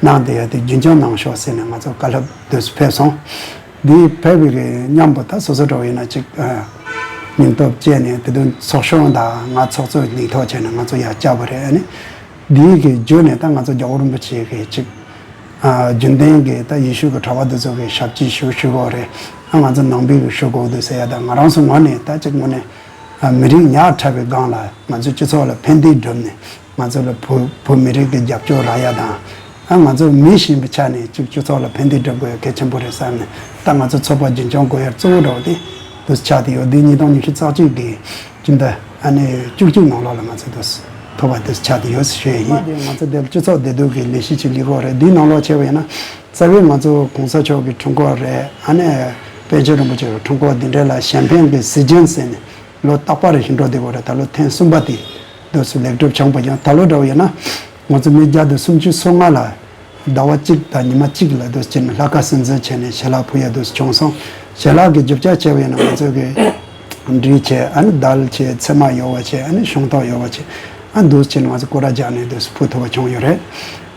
གནང་བསྡད་ཡ་དེ་རྒྱུན་སྐྱོང་གནང་ཤོག་ཟེར་ནས་ང་ཚོ་བཀའ་སློབ་དུས་སུ་ཕེབས་སོང་། འདི་ཕེབས་པའི་གི་མཉམ་པོ་ད་སོ་སོ་འདྲ་བོ་ཡིན་ན་ཅིག་ཨ་སྙིང་སྟོབས་བསྐྱེད་ནས་དེ་དུས་ཚོགས་གཞོན་དང་ང་ཚོགས་གཙོའི་ལས་ཐོག་བྱས་ནས་ང་ཚོ་ཡར་བཅར་བ་རེད། ཨ་ནི་འདིའི་གི་བརྒྱུད་ནས་ད་ང་ཚོ་རྒྱལ་བ་རིན་པོ་ཆེ་གི་ཅིག་ཨ་རྒྱུན་ལྡན་གི་ད་ཡེ་ཤུ་གི་གྲྭ་པ་དེ་ཚོ་གི་ཞབས་ཕྱི་ཞུ་ཞུ་དགོས་རེད། ཨ་ང་ཚོ་ནང་པའི་གི་ཞུ་དགོས་འདུག་ཟེར་ཡ་དང་། ང་རང་ཚོ་ངོས་ནས་ད་ཅིག་ངོས་ནས་ཨ་མི་རིགས་ཉག་ཕྲ་བའི་སྒང་ལ་ང་ཚོའི་སྤྱི་ཚོགས་ལ་ཕན་བདེ་བསྒྲུབས་ནས། ང་ཚོ་ལ་བོད་བོད་མི་རིགས་ཀྱི་རྒྱབ་སྐྱོར་རག་ཡ་དང་། ཨ་ང་ཚོ་མི་གཞན་པའི་ཆ་ནས་ཅིག་སྤྱི་ཚོགས་ལ་ཕན་བདེ་སྒྲུབ་དགོས་ཡ་གལ་ཆེན་པོ་རེད་བསམ་ནས། ད་ང་ཚོ་ཚོགས་པ་རྒྱུན་སྐྱོང་དགོས་ཡ་གཙོ་བོ་འདྲ་བོ་དེ་འདུག་ཆགས་བསྡད་ཡོད། འདི་ཉིས་སྟོང་ཉི་ཤུ་རྩ་གཅིག་གི་སྤྱི་ཟླ་ཨ་ནི་བཅུ་གཅིག་ནང་ལོགས་ལ་ང་ཚོ་འདུག་ ཐོབ་པ་དེ་ཆགས་བསྡད་ཡོད་ཞུ་ཡ་ཡིན། ང་ཚོ་དེ་སྤྱི་ཚོགས་བདེ་སྡུག་གི་ལས་གཞི་ཅིག་ལས་ཀྱི་ཡོད་རེད། འདིའི་ནང་ལོགས་བྱས་པ་ཡིན་ན་རྩ་བའི་ང་ཚོ་གོང་ས་མཆོག་གི་འཁྲུངས་སྐར་རེད། ཨ་ནི་པཎ་ཆེན་རིན་པོ་ཆེ་གི་འཁྲུངས་སྐར་འདི་འདྲ་ལ་གཞན་ཕན་གྱི་གཟི་བརྗིད་ཟེར་ནས་ལོ་རྟག་པར་བཞིན་འགྲོ་བསྡད་ཀྱི་ཡོད་རེད། ད་ལོ་ཐེངས་གསུམ་པ་དེ་འདུག་སེ་ལེགས་གྲུབ་བྱུང་བ་ཡིན། ད་ལོ་འདྲ་བོ་ཡིན་ན་ང་ཚོ་མི་བརྒྱ་དང་སུམ་ཅུ་སོ་ལྔ་ལ་ཟླ་བ་གཅིག་དང་ཉི་མ་གཅིག་ལ་འདུག་སེ་བྱས་ནས་ལྷ་ཁང་གསར་འཛུགས་བྱས་ནས་ཞལ་ལག་ཕུལ་ཡ་འདུག་སེ་བྱུང་སོང་། ཞལ་ལག་གི་རྒྱུ་ཆ་བྱས་པ་ཡིན་ན་ང་ཚོ་གི་འབྲས་བྱས། ཨ་ནི་དལ་བྱས། ཚེར་མ་ཡོལ་བ་བྱས། ཨ་ནི་ཤིང་ཏོག་ཡོལ་བ་བྱས། ཨ་འདུག་སེ་བྱས་ནས་ང་ཚོ་སྐོར་ར་རྒྱག་ནས་འདུག་སེ་ཕུལ་ཐུབ་པ་བྱུང་ཡོད་རེད།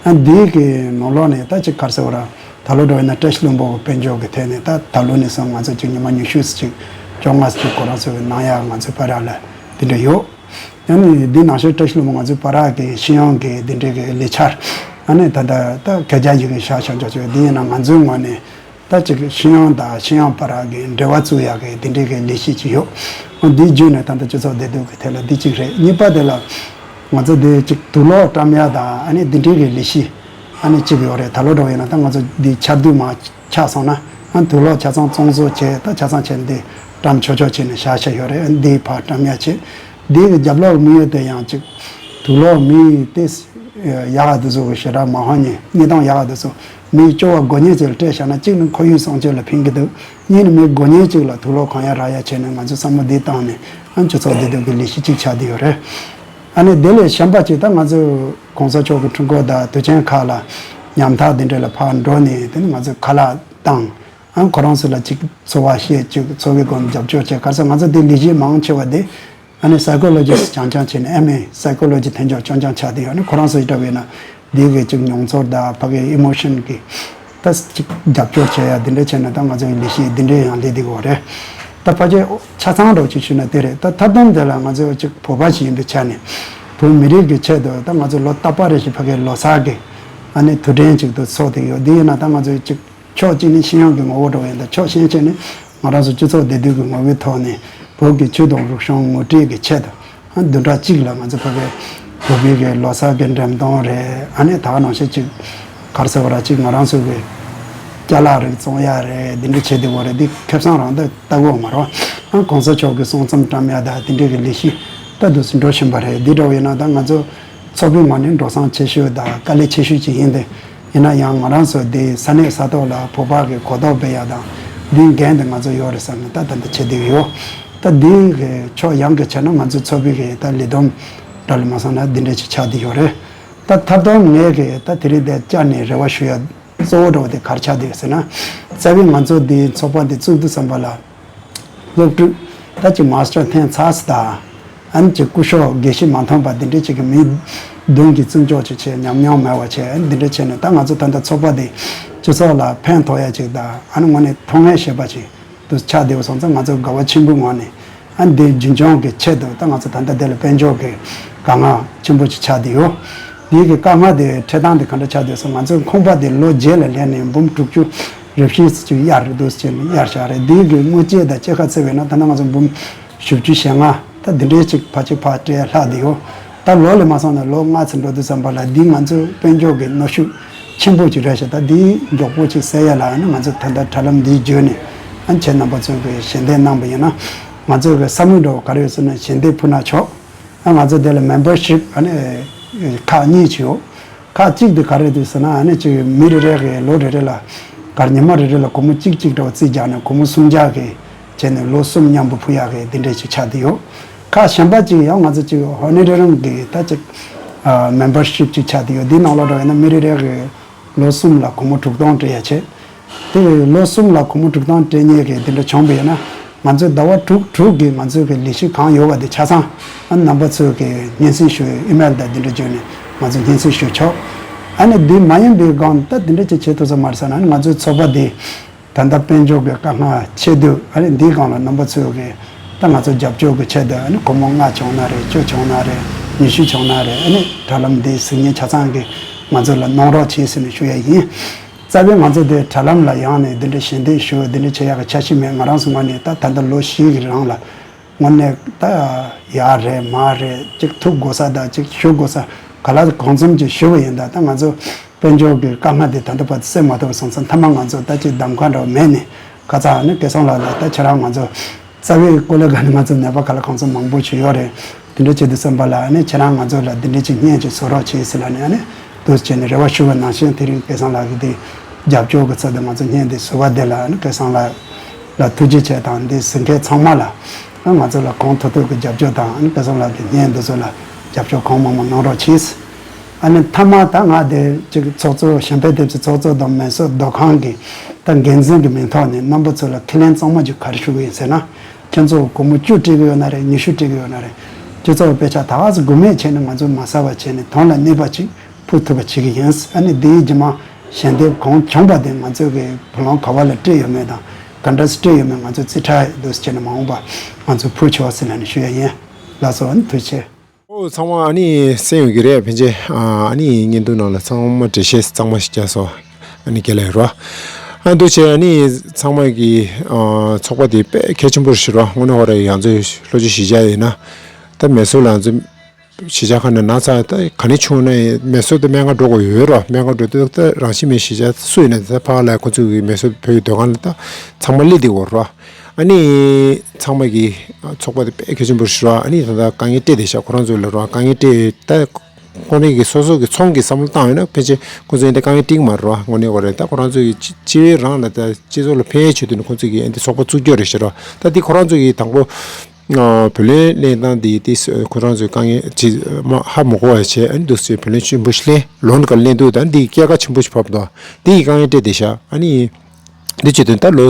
ཨ་འདིའི་གི་ནང་ལོགས་ནས་ད་ཅིག་ག་རེ་ཟེར་དགོས་རེད། ད་ལོ་འདྲ་བོ་ཡིན་ན་བཀྲ་ཤིས་ལྷུན་པོ་གི་དཔལ་འབྱོར་གི་ཐད་ནས་ད་ད་ལོ་ནས་བཟུང་ང་ཚོ་ཅིག་ཉི་མ་ཉི་ཤུ་ཅིག་བཅོ་ལྔ་ཅིག་ཁོ་རང་ཚོ་གི་གནང་ཡ་ང་ཚོའི་བར་ལ་དེ་འདྲ་ཡོད། ཨ་ནི་འདི་ནང་བཞིན་བཀྲ་ཤིས་ལྷུན་པོ་ང་ཚོའི་བར་གི་ཤེས་ཡོན་གི་འདི་འདྲའི་གི་ལས་འཆར། ཨ་ནི་ད་ལྟ་ད་གན་རྒྱ་ཡི་གེ་བཞག་བཞག་བྱས་བྱས་འདི་ཡིན་ན་ང་ཚོའི་ངོས་ནས་ད་ཅིག་ཤེས་ཡོན་དང་ཤེས་ཡོན་བར་གི་འབྲེལ་བ་བཙུགས་ཡག་གི་འདི་འདྲའི་གི་ལས་གཞི་ཅིག་ཡོད། འོ་འདི་བརྒྱུད་ནས་ད་ལྟ་སྤྱི་ཚོགས་བདེ་སྡུག་གི་ཐད་ལ་འདི་གཅིག་རེད། གཉིས་པ་དེ་ལ་ང་ཚོ་འདི་ཅིག་དུག་ལོག་བཀྲམ་ཡག་དང་ཨ་ནི་འདི་འདྲའི་གི་ལས་གཞི་ཨ་ནི་གཅིག་ཡོད་རེད། ད་ལོ་འདྲ་བོ་ཡིན་ན་ད་ང་ཚོ་འདི་ཆར་དུས་མ་ཆགས་སོང་ན་ཨ་དུག་ལོག་ཆ་ཚང་བཙོང་བཟོ་བྱས། ད་ཆ་ཚང་བྱས་འདི་བཀྲམ་ཆོག་ཆོག་བྱས་ནས་བཞག་བཞག་ཡོད་རེད། འདི་ཕར་བཀྲམ་ཡག་བྱས། འདི་གི་རྒྱབ་ལོགས་མི་ཡོད་དེ་ཡང་ཅིག་དུག་ལོག་མི་དེ་ཡག་ག་དེ་ཚོ་གི་ཞེ་དྲག་མ་ཧོན་ཉེ་གཉིས་དང་ཡག་ག་དེ་ཚོ་མི་སྐྱོ་བ་དགོས་མཁོ་ཅན་ཅིག་ལ་སྤྲད་བཞག་ན་གཅིག་ནི་ཁོར་ཡུག་སྲུང་སྐྱོབ་ལ་ཕན་གི་འདུག་གཉིས་ནི་མི་དགོས་མཁོ་ཅན་ཅིག་ལ་དུག་ལོག་གང་ཡག་རག་ཡག་བྱས་ནས་ང་ཚོ་བསམ་བློ་འདི་བཏང་ནས་ཨ་སྤྱི་ཚོགས་བདེ་སྡུག་གི་ལས་གཞི་གཅིག་ཆགས་བསྡད་ཡོད་རེད། ཨ་ནི་དེ་ལས་གཞན་པ་ཅིག་ད་ང་ཚོ་གོང་ས་མཆོག་གི་འཁྲུངས་སྐར་དང་དུས་ཆེན་ཁག་ལ་ཉམ་ཐག་དེ་འདྲ་ལ་ཕར་འགྲོ་ནས་དེ་ནི་ང་ཚོས་ཁ་ལག་བཏང་། ཨ་ཁོ་རང་ཚོ་ལ་ཅིག་འཚོ་བ་བཤད། ཅིག་འཚོ་བའི་སྒོ་ནས་རྒྱབ་སྐྱོར་བྱས། ག་རེ་ཟེར་ང་ཚོ་དེ་ལས་གཞི་མང་ཆེ་བ་དེ་ཨ་ནི་སའི་ཀོ་ལོ་ཇི་སི་སྦྱང་སྦྱང་བྱས་ནས་ཨེམ་ཨེ་སའི་ཀོ་ལོ་ཇི་ཐོན་ཆོག་སྦྱང་སྦྱང་ཆགས་བསྡད་ཡོད། ཨ་ནི་ཁོ་རང་ཚོ་ཡི་འདྲ་བས་ན་འདི་གི་ཅིག་མྱོང་ཚོར་དང་ཕ་གི་ཨི་མོ་ཤན་གི་ད་ཅིག་རྒྱབ་སྐྱོར་བྱེད་ཡ་འདི་འདྲ་བྱས་ན་ད་ང་ཚོའི་ལས་གཞི་འདི་འདྲའི་ཡང་ལས་འདི་གོ་རེད། ད་ཕལ་ཆེར་ཆ་ཚང་འདྲ་བོ་ཅིག་ཞུས་ན་དེ་རེད། ད་མཐའ་སྡོམ་དེ་ལ་ང་ཚོ་ཅིག་བོད་པ་ཞིག་ཡིན་པའི་ཆ་ནས་བོད་མི་རིགས་ཀྱི་ཆེད་དུ་ད་ང་ཚོ་ལོ་རྟག་པ་རེ་བཞིན་ཕ་གི་ལོ་གསར་གི་ཨ་ནི་དུས་དྲན་ཅིག་ཏུ་ཚོགས་བསྡད་ཡོད། འདི་ཡིན་ན་ད་ང་ཚོའི་ཅིག་ཕྱོགས་གཅིག་ནས་ཤེས་ཡོན་གྱི་ངོ་བོ་འདྲ་བོ་ཡིན། ད་ཕྱོགས་གཞན་ཞིག་ནས་ང་རང་ཚོ་སྤྱི་ཚོགས་བདེ་སྡུག་གི་ངོ་བོའི་ཐོག་ནས་བོད་ཀྱི་ཆོས་དང་རིག་གཞུང་ངོ་སྤྲོད་ཀྱི་ཆེད་དུ་ཨ་བདུན་ཕྲག་གཅིག་ལ་ང་ཚོ་ཕ་གི་བོད་པའི་གི་ལོ་གསར་གྱི་འགྲེམས་སྟོན་རེད། ཨ་ནི་ད་ག་ནང་བཞིན་ཅིག་ག་རེ་ཟེར་བ་ར་ཅིག་ང་རང་ཚོ་གི་ཅ་ལག་རིགས་བཙོང་ཡ་རེད། འདི་འདྲ་བྱེད་བསྡད་ཡོད་རེད། འདི་ཁེ་བཟང་རང་ད་ལྟ་གོ་མ་རེད། ཨ་གོང་ས་མཆོག་གི་གསུང་རྩོམ་བཀྲམ་ཡ་ད་འདི་འདྲའི་གི་ལས་གཞི་ད་འདུག་སེ་འགྲོ་བཞིན་པ་རེད། འདི་འདྲ་བོ་ཡིན་ན་ད་ང་ཚོ་ཚོགས་པའི་ངོས་ནས་འགྲོ་སོང་ཆེ་ཤོས་དང་དཀའ་ལས་ཆེ་ཤོས་ཅིག་ཡིན་ཏེ། ཡིན་ན་ཡང་ང་རང་ཚོ་འདི་ས་གནས་ས་ཐོག་ལ་བོད་པ་གི་གོ་རྟོགས་སྤེལ་ཡ་དང་འདིའི་འགན་དེ་ང་ཚོ་ཡོད་རེད་བསམ་ནས་ད་ད་ལྟ་བྱེད་བསྡད་ཡོད། ད་འདི་གི་ཕྱོགས་ཡོངས་ཀྱི་བྱས་ན་ང་ཚོའི་ཚོགས་པའི་གི་ད་ལས་བསྡོམས་འདྲ་ལ་མ་སོང་ན་འདི་འདྲ་ཅིག་ཆགས་བསྡད་ཡོད་རེད། ད་མཐའ་སྡོམ་ངས་གི་ད་དེ་རིང་འདིར་བཅར་ནས་རེ་བ་ཞུ་ཡ་གཙོ་བོ་འདྲ་བོ་དེ་ག་རེ་ཆགས་བསྡད་ཡོད་ཟེར་ན། རྩ་བའི་ང་ཚོ་འདི་ཚོགས་པ་འདི་བཙུགས་དུས་ཙམ་པ་ལ། སློབ་ཕྲུག་ད་ཅིག་མཱ་སི་ཊར་འཐེན་ཚར་སོང་ད། ཨ་ནི་ཅིག་སྐུ་ཞབས་དགེ་བཤེས་མ་ཐོན་པ་འདི་འདྲའི་ཅིག་གི་མི་བདུན་གྱིས་བཙུན་ཆོག་ཅིག་བྱས། ཉམས་མྱོང་མེད་པ་བྱས། ཨ་ནི་འདི་འདྲ་བྱས་ནས་ད་ང་ཚོ་ད་ལྟ་ཚོགས་པ་འདི་སྤྱི་ཚོགས་ལ་ཕན་ཐོགས་ཡ་ཅིག་དང་ཨ་ནི་དངོས་གནས་ཐོགས་མཁན་ཞེ་པོ་ཅིག་ཏུ་ཆགས་བསྡད་པ་སོང་ཙང་ང་ཚོ་དགའ་བ་ཆེན་པོའི་ངང་ནས་ཨ་ནི་འདི་རྒྱུན་འཁྱོངས་ཀྱི་ཆེད་དུ་ད་ང་ཚོ་ད་ལྟ་འདི་ལ་དཔལ་འབྱོར་གྱི་དཀའ་ངལ་ཆེན་པོ་ཅིག་ཆགས་བསྡད་ཡོད། འདི་གི་དཀའ་ངལ་དེ་འཕྲད་སྟངས་དེ་ག་འདྲ་ཆགས་བསྡད་སོང་། ང་ཚོའི་ཁང་པ་དེ་ལོ་བརྒྱད་ལ་ལྷན་ནས་འབུམ་དྲུག་ཅུ་རེ་བཞི་ཙམ་ཅིག་གཡར་རེད་འདུག་ཟེར་ནས་གཡར་བཞག་རེད། འདི་གི་དངུལ་ཆད་དང་སྐྱེད་ཀ་བརྩི་བས་ན་ད་ལྟ་ང་ཚོ་འབུམ་བཞི་བཅུ་ཞེ་ལྔ་ད་འདི་འདྲའི་ཅིག་ཕལ་ཆེར་ཕར་སྤྲད་ལྷག་བསྡད་ཡོད། ད་ལོ་ལས་མ་སོང་ན་ལོ་ལྔ་ཙམ་འགྲོ་དུས་ཙམ་པ་ལ་འདི་ང་ཚོའི་དཔལ་འབྱོར་གྱི་གནོན་ཤུགས་ཆེན་པོ་ཅིག་རེད་ཤག་ད་འདིའི་མགྱོགས་པོ་ཅིག་སེལ་ཡ་ལ་ཨ་ནི་ང་ཚོ་ད་ལྟ་དྲ་ལམ་འདིའི་བརྒྱུད་ནས་ཨ་ནི་ཁྱེད་རྣམ་པ་ཚོས་གི་ཞལ་འདེབས་གནང་བ་ཡིན་ན་ང་ཚོའི་གི་བསམ་བློ་འདྲ་བོ་ག་རེ་ཡོད་ཟེར་ན་ཞལ་འདེབས་ཕུལ་ན་ཆོག་ཨ་ང་ཚོ་དེ་ལ་མེམ་བར་ཤིབ་ཨ་ནི་ཁག་གཉིས་ཅིག་ཡོད། ཁག་གཅིག་དེ་ག་རེ་རེད་ཟེར་ན་ཨ་ནི་ཅིག་མི་རེ་རེ་གི་ལོ་རེ་རེ་ལ་གར་ཉི་མ་རེ་རེ་ལ་སྒོར་མོ་གཅིག་གཅིག་འདྲ་བོ་རྩིས་རྒྱག་ནས་སྒོར་མོ་སུམ་བརྒྱ་གི་བྱས་ནས་ལོ་གསུམ་མཉམ་པོ་ཕུལ་ཡག་གི་དེ་འདྲས་ཅིག་ཆགས་བསྡད་ཡོད། ཁག་གཞན་པ་ཅིག་ཡང་ང་ཚོ་ཅིག་ཧོ་ནོ་རེ་རམ་གི་ད་ཅིག་ཨ་མེམ་བར་ཤིབ་ཅིག་ཆགས་བསྡད་ཡོད། འདིའི་ནང་ལོགས་འགྲོ་ཡོད་ན་མི་རེ་རེ་གི་ལོ་གསུམ་ལ་སྒོར་མོ་དྲུག་སྟོང་སྤྲད་ཡ་བྱས། དེ་ལོ་གསུམ་ལ་སྒོར་མོ་དྲུག་སྟོང་སྤྲད་མཁན་གྱི་དེ་འདྲ་བྱུང་བ་ཡིན་ན་ང་ཚོས་ཟླ་བ་དྲུག་དྲུག་གི་ང་ཚོའི་གི་ལས་གཞི་གང་ཡོད་པ་དེ་ཆ་ཚང་ཨ་རྣམ་པ་ཚོས་གི་སྙན་སེང་ཞུ། ཨི་མེལ་དང་དེ་འདྲ་བརྒྱུད་ནས་ང་ཚོས་སྙན་སེང་ཞུ་ཆོག་ཨ་ནི་འདི་མ་ཡིན་པའི་སྒང་ད་དེ་འདྲ་ཅིག་བྱེད་ཐུབ་ས་མ་རེད་ཟེར་ན་ཨ་ནི་ང་ཚོའི་ཚོགས་པ་འདི་ད་ལྟ་དཔལ་འབྱོར་གྱི་དཀའ་ངལ་ཆེ་དུས་ཨ་ནི་འདིའི་སྒང་ལ་རྣམ་པ་ཚོས་གི་ད་ང་ཚོ་རྒྱབ་སྐྱོར་གྱི་ཆེད་དུ་ཨ་ནི་སྒོར་མོ་ལྔ་བྱུང་ན་རེད། བཅུ་བྱུང་ན་རེད། ཉི་ཤུ་བྱུང་ན་རེད། ཨ་ནི་དྲ་ལམ་འདི་གཟིགས་མཁན་ཆ་ཚང་གི་ང་ཚོ་ལ་གནང་རོགས་བྱེད་ཟེར་ནས་ཞུ་ཡ་ཡིན། རྩ་བའི་ང་ཚོ་དེ་དྲ་ལམ་ལ་ཡང་ནས་འདི་འདྲ་ཞལ་འདེབས་ཞུ་འདི་འདྲ་བྱེད་ཡག་གི་འཆར་གཞི་མེད། ང་རང་ཚོ་ངོས་ནས་ད་ད་ལྟ་ལོ་བཞི་གི་རིང་ལ་དངོས་གནས་ད་ཡག་རེད་མ་རེད་ཅིག་ཐུག་དགོས་ས་དང་ཅིག་ཞུ་དགོས་ས་ག་ལ་གང་འཚམ་ཅིག་ཞུ་བ་ཡིན། ད་ད་ང་ཚོ་དཔལ་འབྱོར་གྱི་དཀའ་ངལ་དེ་ད་ལྟ་བར་སེལ་མ་ཐུབ་པ་སོང་ཙང་མཐའ་མ་ང་ཚོ་ད་ཅིག་གདམ་ཁ་འདྲ་བ་མེད་ནས་ཁ་ཚ་ནི་སྐལ་བཟང་ལགས་ལ་ད་ཁྱེད་རང་ང་ཚོ་རྩ་བའི་སྐོར་ལ་ག་ནས་ང་ཚོ་ནད་པ་ག་ལ་གང་འཚམ་མང་པོ་ཞིག་ཡོད་རེད། དེ་འདྲ་བྱེད་དུས་ཙམ་པ་ལ་ཨ་ནི་ཁྱེད་རང་ང་ཚོ་ལ་འདི་འདྲ་ཅིག་བརྙན་ཅིག་བཟོ་རོགས་བྱེད་ཟེར་ལབ་ནས་ཨ་ནི་འདུག་སེ་བྱས་ནས་རེ་བ་ཞུ་བ་ནང་བཞིན་དེ་རིང་སྐལ་བཟང་ལགས་ཀྱིས་དེ་རྒྱབ་སྐྱོར་གྱི་ཚུལ་དུ་ང་ཚོ་བརྙན་དེ་བཟོ་བ་དེ་ལ་ཨ་ནི་སྐལ་བཟང་ལགས་ལ་ཐུགས་རྗེ་ཆེ་དང་འདི་གཟིགས་མཁན་ཚང་མ་ལ་ཨ་ང་ཚོ་ལ་གང་ཐུབ་ཐུབ་ཀྱི་རྒྱབ་སྐྱོར་དང་ཨ་ནི་སྐལ་བཟང་ལགས་ཀྱི་བརྙན་འདི་ཚོ་ལ་རྒྱབ་སྐྱོར་གང་མང་མང་གནང་རོགས་གྱིས། ཨ་ནི་མཐའ་མ་ད་ང་དེ་ཅིག་ཚོགས་གཙོ་གཞན་ཕན་སྡེབ་ཀྱི་ཚོགས་གཙོ་དང་མེ་སོར་སྡོད་ཁང་གི་ད་འགན་འཛིན་གྱི་མིང་ཐོག་ནས་རྣམ་པ་ཚོ་ལ་ཁས་ལེན་གཙང་མ་ཅིག་ག་རེ་ཞུ་གི་ཡིན་ཟེར་ན། ཁྱེད་ཚོ་སྒོར་མོ་བཅུ་སྤྲད་ཀྱི་ཡོད་ན་རེད། ཉི་ཤུ་སྤྲད་ཀྱི་ཡོད་ན་རེད། སྤྱི་ཚོགས་དཔེ་ཆ་ད་ག་ཚོད་དགོས་མེད་བྱས་ནས་ང་ཚོ་མ་ཟ་བ་བྱས་ནས་དོན་ལ་གནས་པ་ཅིག་ཕུལ་ཐུབ་པ་བྱེད་ཀྱི་ཡིན། ཨ་ནི་འདིའི་རྗེས་མ་ཞལ་འདེབས་གང་བྱུང་པ་དེ་ང་ཚོ་གི་བུ་ལོན་ག་བ་ལ་སྤྲད་ཡོད་མེད་དང་ག་འདྲ་སེ་སྤྲད་ཡོད་མེད་ང་ཚོ་རྩིས་ཁྲ་འདུག་སེ་བྱས་ནས་མ་འོངས་པ་ང་ཚོ་ཕུལ་ཆོག་ཟེར་ལབ་ནས་ཞུ་ཡ་ཡིན། ལགས་སོ། ཨ་ནི་ཐུགས་རྗེ་ཆེ། ཨོ་ཚང་མ་ཨ་ནི་གསན་ཡོང་གི་རེད། ཕན་ཆད་ཨ་ནི་བརྙན་ཐུང་ནང་ལ་ཚང་མ་འགྲེལ་བཤད་གཙང་མ་ཞིག་བརྒྱབ་སོང་། ཨ་ནི་རྒན་ལགས་རོ། ཨ་འདུག་བྱས་ཨ་ནི་ཚང་མ་གི་ཨ་ཚོགས་པ་དེ་དཔེ་གལ་ཆེན་པོ་ཞིག་རོ། དངོས་གནས་ཁོ་ར་ཡང་ཚོའི་ལྷོ་ཕྱོགས་གཞིས་ཆགས་ཡིན་ན་ད་མེ་སོར་ལ་ང་ཚོ་གཞིས་ཆགས་ཁག་ནས་ན་ཚ་ད་ག་ནས་བྱུང་ན་མེ་སོར་དུ་སྨན་ཁང་འགྲོ་དགོས་ཡོད་རོ། སྨན་ཁང་འགྲོ་དུས་ད་རང་བཞིན་མེད་གཞིས་ཆགས་སུ་ཡིན་ན་ད་ཕ་ལ་ཁོ་ཚོ་གི་མེ་སོར་བོད་ཀྱི་སྡོད་ཁང་ལ་ད་ཚང་མ་སླེབས་བསྡད་ཡོད་རོ། ཨ་ནི་ཚང་མ་གི་ཚོགས་པ་དེ་དཔེ་གལ་ཆེན་པོ་ཞིག་རེད་བ། ཨ་ནི་ད་ལྟ་དཀའ་ངལ་འཕྲད་བསྡད་ཤག་ཁོ་རང་ཚོ་ལ་རེད་བ། དཀའ་ངལ་འཕྲད་ད་ཁོ་རང་གི་སོ་སོ་གི་ཚོང་གི་བསམ་བློ་བཏང་ཡོད་ན་ཕལ་ཆེར་ཁོ་ཚོ་ཡིན་ད་དཀའ་ངལ་འཕྲད་ཀྱི་མ་རེད་བ། དངོས་གནས་ཁོ་རེད། ད་ཁོ་རང་ཚོ་གི་སྤྱི་སྤྱི་བའི་རང་ལ་ད་སྤྱི་ཚོགས་ལ་ཕན་ཡས་ཆེད་དུ་ནི་ཁོ་ཚོ་གི་ཨ་འདི་ཚོགས་པ་བཙུགས་རྒྱུ་རེད་ཤག་རེད་བ། ད་འདི་ཁོ་རང་ཚོ་གི་དང་པོ་བུ་ལོན་ལེན་སྟངས་འདི་དེ་ཁོ་རང་ཚོའི་དཀའ་ངལ་ཅི་མ་ཧ་མ་གོ་བ་བྱས། ཨ་ནི་འདུག་སེ་བུ་ལོན་ཆེན་པོ་ཞིག་ལེན་ལོན་ག་ལེན་འདུག་ད་འདི་སྐྱེད་ཀ་ཆེན་པོ་ཞིག་བབས་འདུག་འདི་ཡི་དཀའ་ངལ་འཕྲད་བསྡད་ཤག་ཨ་ནི་འདི་བྱེད་དོན་ད་ལོ་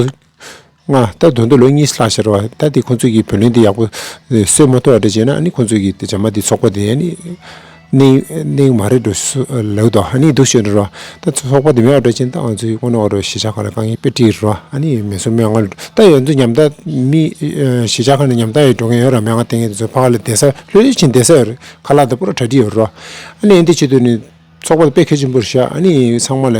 ང་ད་དོན་དུ་ལོ་གཉིས་ལྷག་ཤར་བ། ད་དེ་ཁོང་ཚོས་ཀྱི་བུ་ལོན་དེ་ཡག་པོ་གསོད་མ་ཐུབ་པ་འདྲ་བྱས་ན། ཨ་ནི་ཁོང་ཚོས་ཀྱི་དེ་བྱ་མ་དེ་ཚོགས་པ་དེ་ཨ་ནི་གནས་གནས་མ་རེད་འགྲོ་ལབ་དོ། ཨ་ནི་འདུག་ཤོད་འགྲོ་ར། ད་ཚོགས་པ་དེ་མེད་པ་འདྲ་བྱས་ན་ད་ང་ཚོའི་དངོས་གནས་འོ་ར་གཞིས་ཆགས་ཁག་ལ་དཀའ་ངལ་དཔེ་འཕྲད་ར། ཨ་ནི་མེ་སོར་སྨན་ཁང་ད་ཡོད་ཚོ་ཉམ་ཐག་མི་གཞིས་ཆགས་ཁག་ནས་ཉམ་ཐག་ཡོད་འགྲོ་མཁན་ཡོད་ར། སྨན་ཁང་བསྟེན་མཁན་དེ་ཚོ་ཕ་ག་ལ་བསྡད་ས་ལྷོད་ལྷོད་ཕྱིན་བསྡད་ས་ཡོད་རེད། ཁ་ལག་དང་པོ་ར་གྲ་སྒྲིག་ཡོད་ར། ཨ་ནི་འདི་བྱེད་དུས་ནི། ཚོགས་པ་དཔེ་གལ་ཆེན་པོ་རེད་ཤག་ཨ་ནི་ཚང་མ་ལ་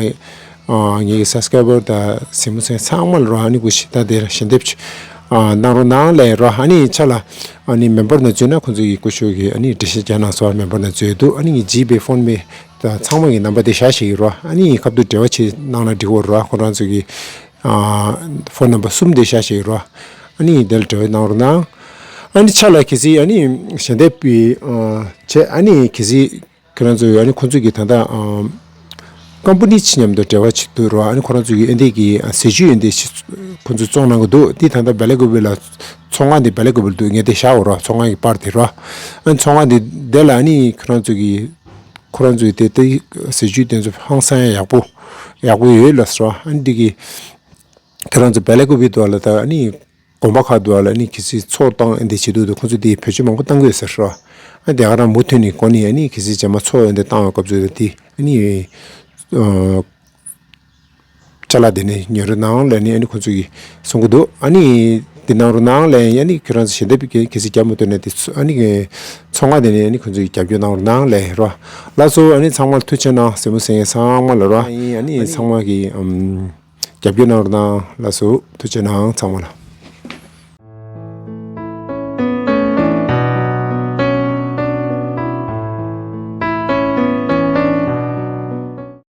ཨ་ངེད་ཀྱི་སབ་སི་ཀ་རའི་བར་དང་གཟིགས་མོ་ཚང་མ་ལ་རོ། ཨ་ནི་སྐུ་ཞིག་ད་དེ་ལ་ཞལ་འདེབས་ཅིག་ཨ་གནང་རོགས་གནང་ལབ་རོ། ཨ་ནི་ཆ་ལ་ཨ་ནི་མེམ་བར་ནང་འཛུལ་ན་ཁོང་ཚོ་གི་སྐུ་ཞབས་ཀྱི་ཨ་ནི་འགྲེལ་བཤད་རྒྱག་གནང་སོགས་མེམ་བར་ནང་འཛུལ་འདུག་ཨ་ནི་ངའི་ཇི་པེ་ཕོན་པེ་དང་ཚང་མ་གི་རྣམ་པ་དེ་བཞག་བཞག་གི་རོ། ཨ་ནི་སྐབས་དུ་འབྲེལ་བ་བྱེད་གནང་ན་འགྲིག་གོ་རོ། ཁོ་རང་ཚོ་གི་ཨ་ཕོན་ནམ་བར་གསུམ་དེ་བཞག་བཞག་གི་རོ། ཨ་ནི་དེ་ལ་འབྲེལ་བ་གནང་རོགས་གནང་། ཨ་ནི་ཆ་ལ་གལ་སྲིད་ཨ་ནི་ཞལ་འདེབས་པའི་ཨ་བྱས། ཨ་ནི་གལ་སྲིད། ཁྱེད་རང་ཚོས་ཨ་ནི་ཁོང་ཚོས་ཀྱི་ད་ལྟ་ཨམ་ཀམ་པ་ནི་ཅིག་མཉམ་དུ་འབྲེལ་བ་བྱེད་དུས་རོ། ཨ་ནི་ཁོ་རང་ཚོས་ཀྱི་ཨེ་འདི་གི་ཟས་བཅུད་ཨེ་འདི་ཞིག་ཁོང་ཚོས་བཙོང་གནང་གི་འདུག་འདི་ད་ལྟ་བེ་ལ་ཀུ་པི་ལ་ཚོང་ཁང་འདི་བེ་ལ་ཀུ་པི་ལ་འདུག་ངས་དེ་བཞག་འོ་རོ། ཚོང་ཁང་གི་པར་དེ་རོ། ཨ་ནི་ཚོང་ཁང་འདི་དེ་ལ་ཨ་ནི་ཁོ་རང་ཚོས་ཀྱི་ཁོ་རང་ཚོས་དེ་ལྟའི་ཟས་བཅུད་དེ་ཚོ་ཧང་སང་ཡག་པོ་ཡག་པོ་ཡོད་ལ་སོ། ཨ་ནི་འདི་གི་ཁྱེད་རང་ཚོ་བེ་ལ་ཀུ་པི་དུ་ལ་ད་ཨ་ནི། དགོན་པ་ཁག་ཏུ་ཨ་ལ་ནི་གལ་སྲིད་ཚོགས་བཏང་ཨེ་འདི་བྱེད་དུས་དུ་ཁོང་ཚོ་དེ་བེད་སྤྱོད་མང་པོ་བཏང་གི་ཡོད་ཟེར་ཤག་ཨ་དེ་ག་རང་མུ་མཐུད་ནས་གོ་ནས་ཨ་ནི་གལ་སྲིད་རྗེས་མ་ཚོགས་ཨེ་འདི་བཏང་བའི་སྐབས་སུ་དེ་ཨ་ནི་ཨ་ཅ་ལག་དེ་ནས་ཉོ་རོགས་གནང་ལབ་ནས་ཨ་ནི་ཁོང་ཚོ་གིས་གསུང་གི་འདུག་ཨ་ནི་དེ་གནང་རོགས་གནང་ལབ་ཡིན། ཨ་ནི་ཁྱོད་རང་ཚོ་ཞལ་འདེབས་གལ་སྲིད་རྒྱབ་མ་ཐུབ་ན་དེ་ཚོ་ཨ་ནི་ཚོང་ཁང་དེ་ནས་ཨ་ནི་ཁོང་ཚོ་གིས་རྒྱབ་སྐྱོར་གནང་རོགས་གནང་ལབ་ཡིན་རོ། ལགས་སོ། ཨ་ནི་ཚང་མར་ཐུགས་རྗེ་གནང་། གཟིགས་མོ་གཟིགས་མཁན་ཚང་མ་ལ་རོ། ཨ་ནི་ཚང་མ་གིས་ཨམ། རྒྱབ་སྐྱོར་གནང་རོགས་གནང་། ལགས་སོ། ཐུགས་རྗེ་གནང་ཚང་མ་ལ།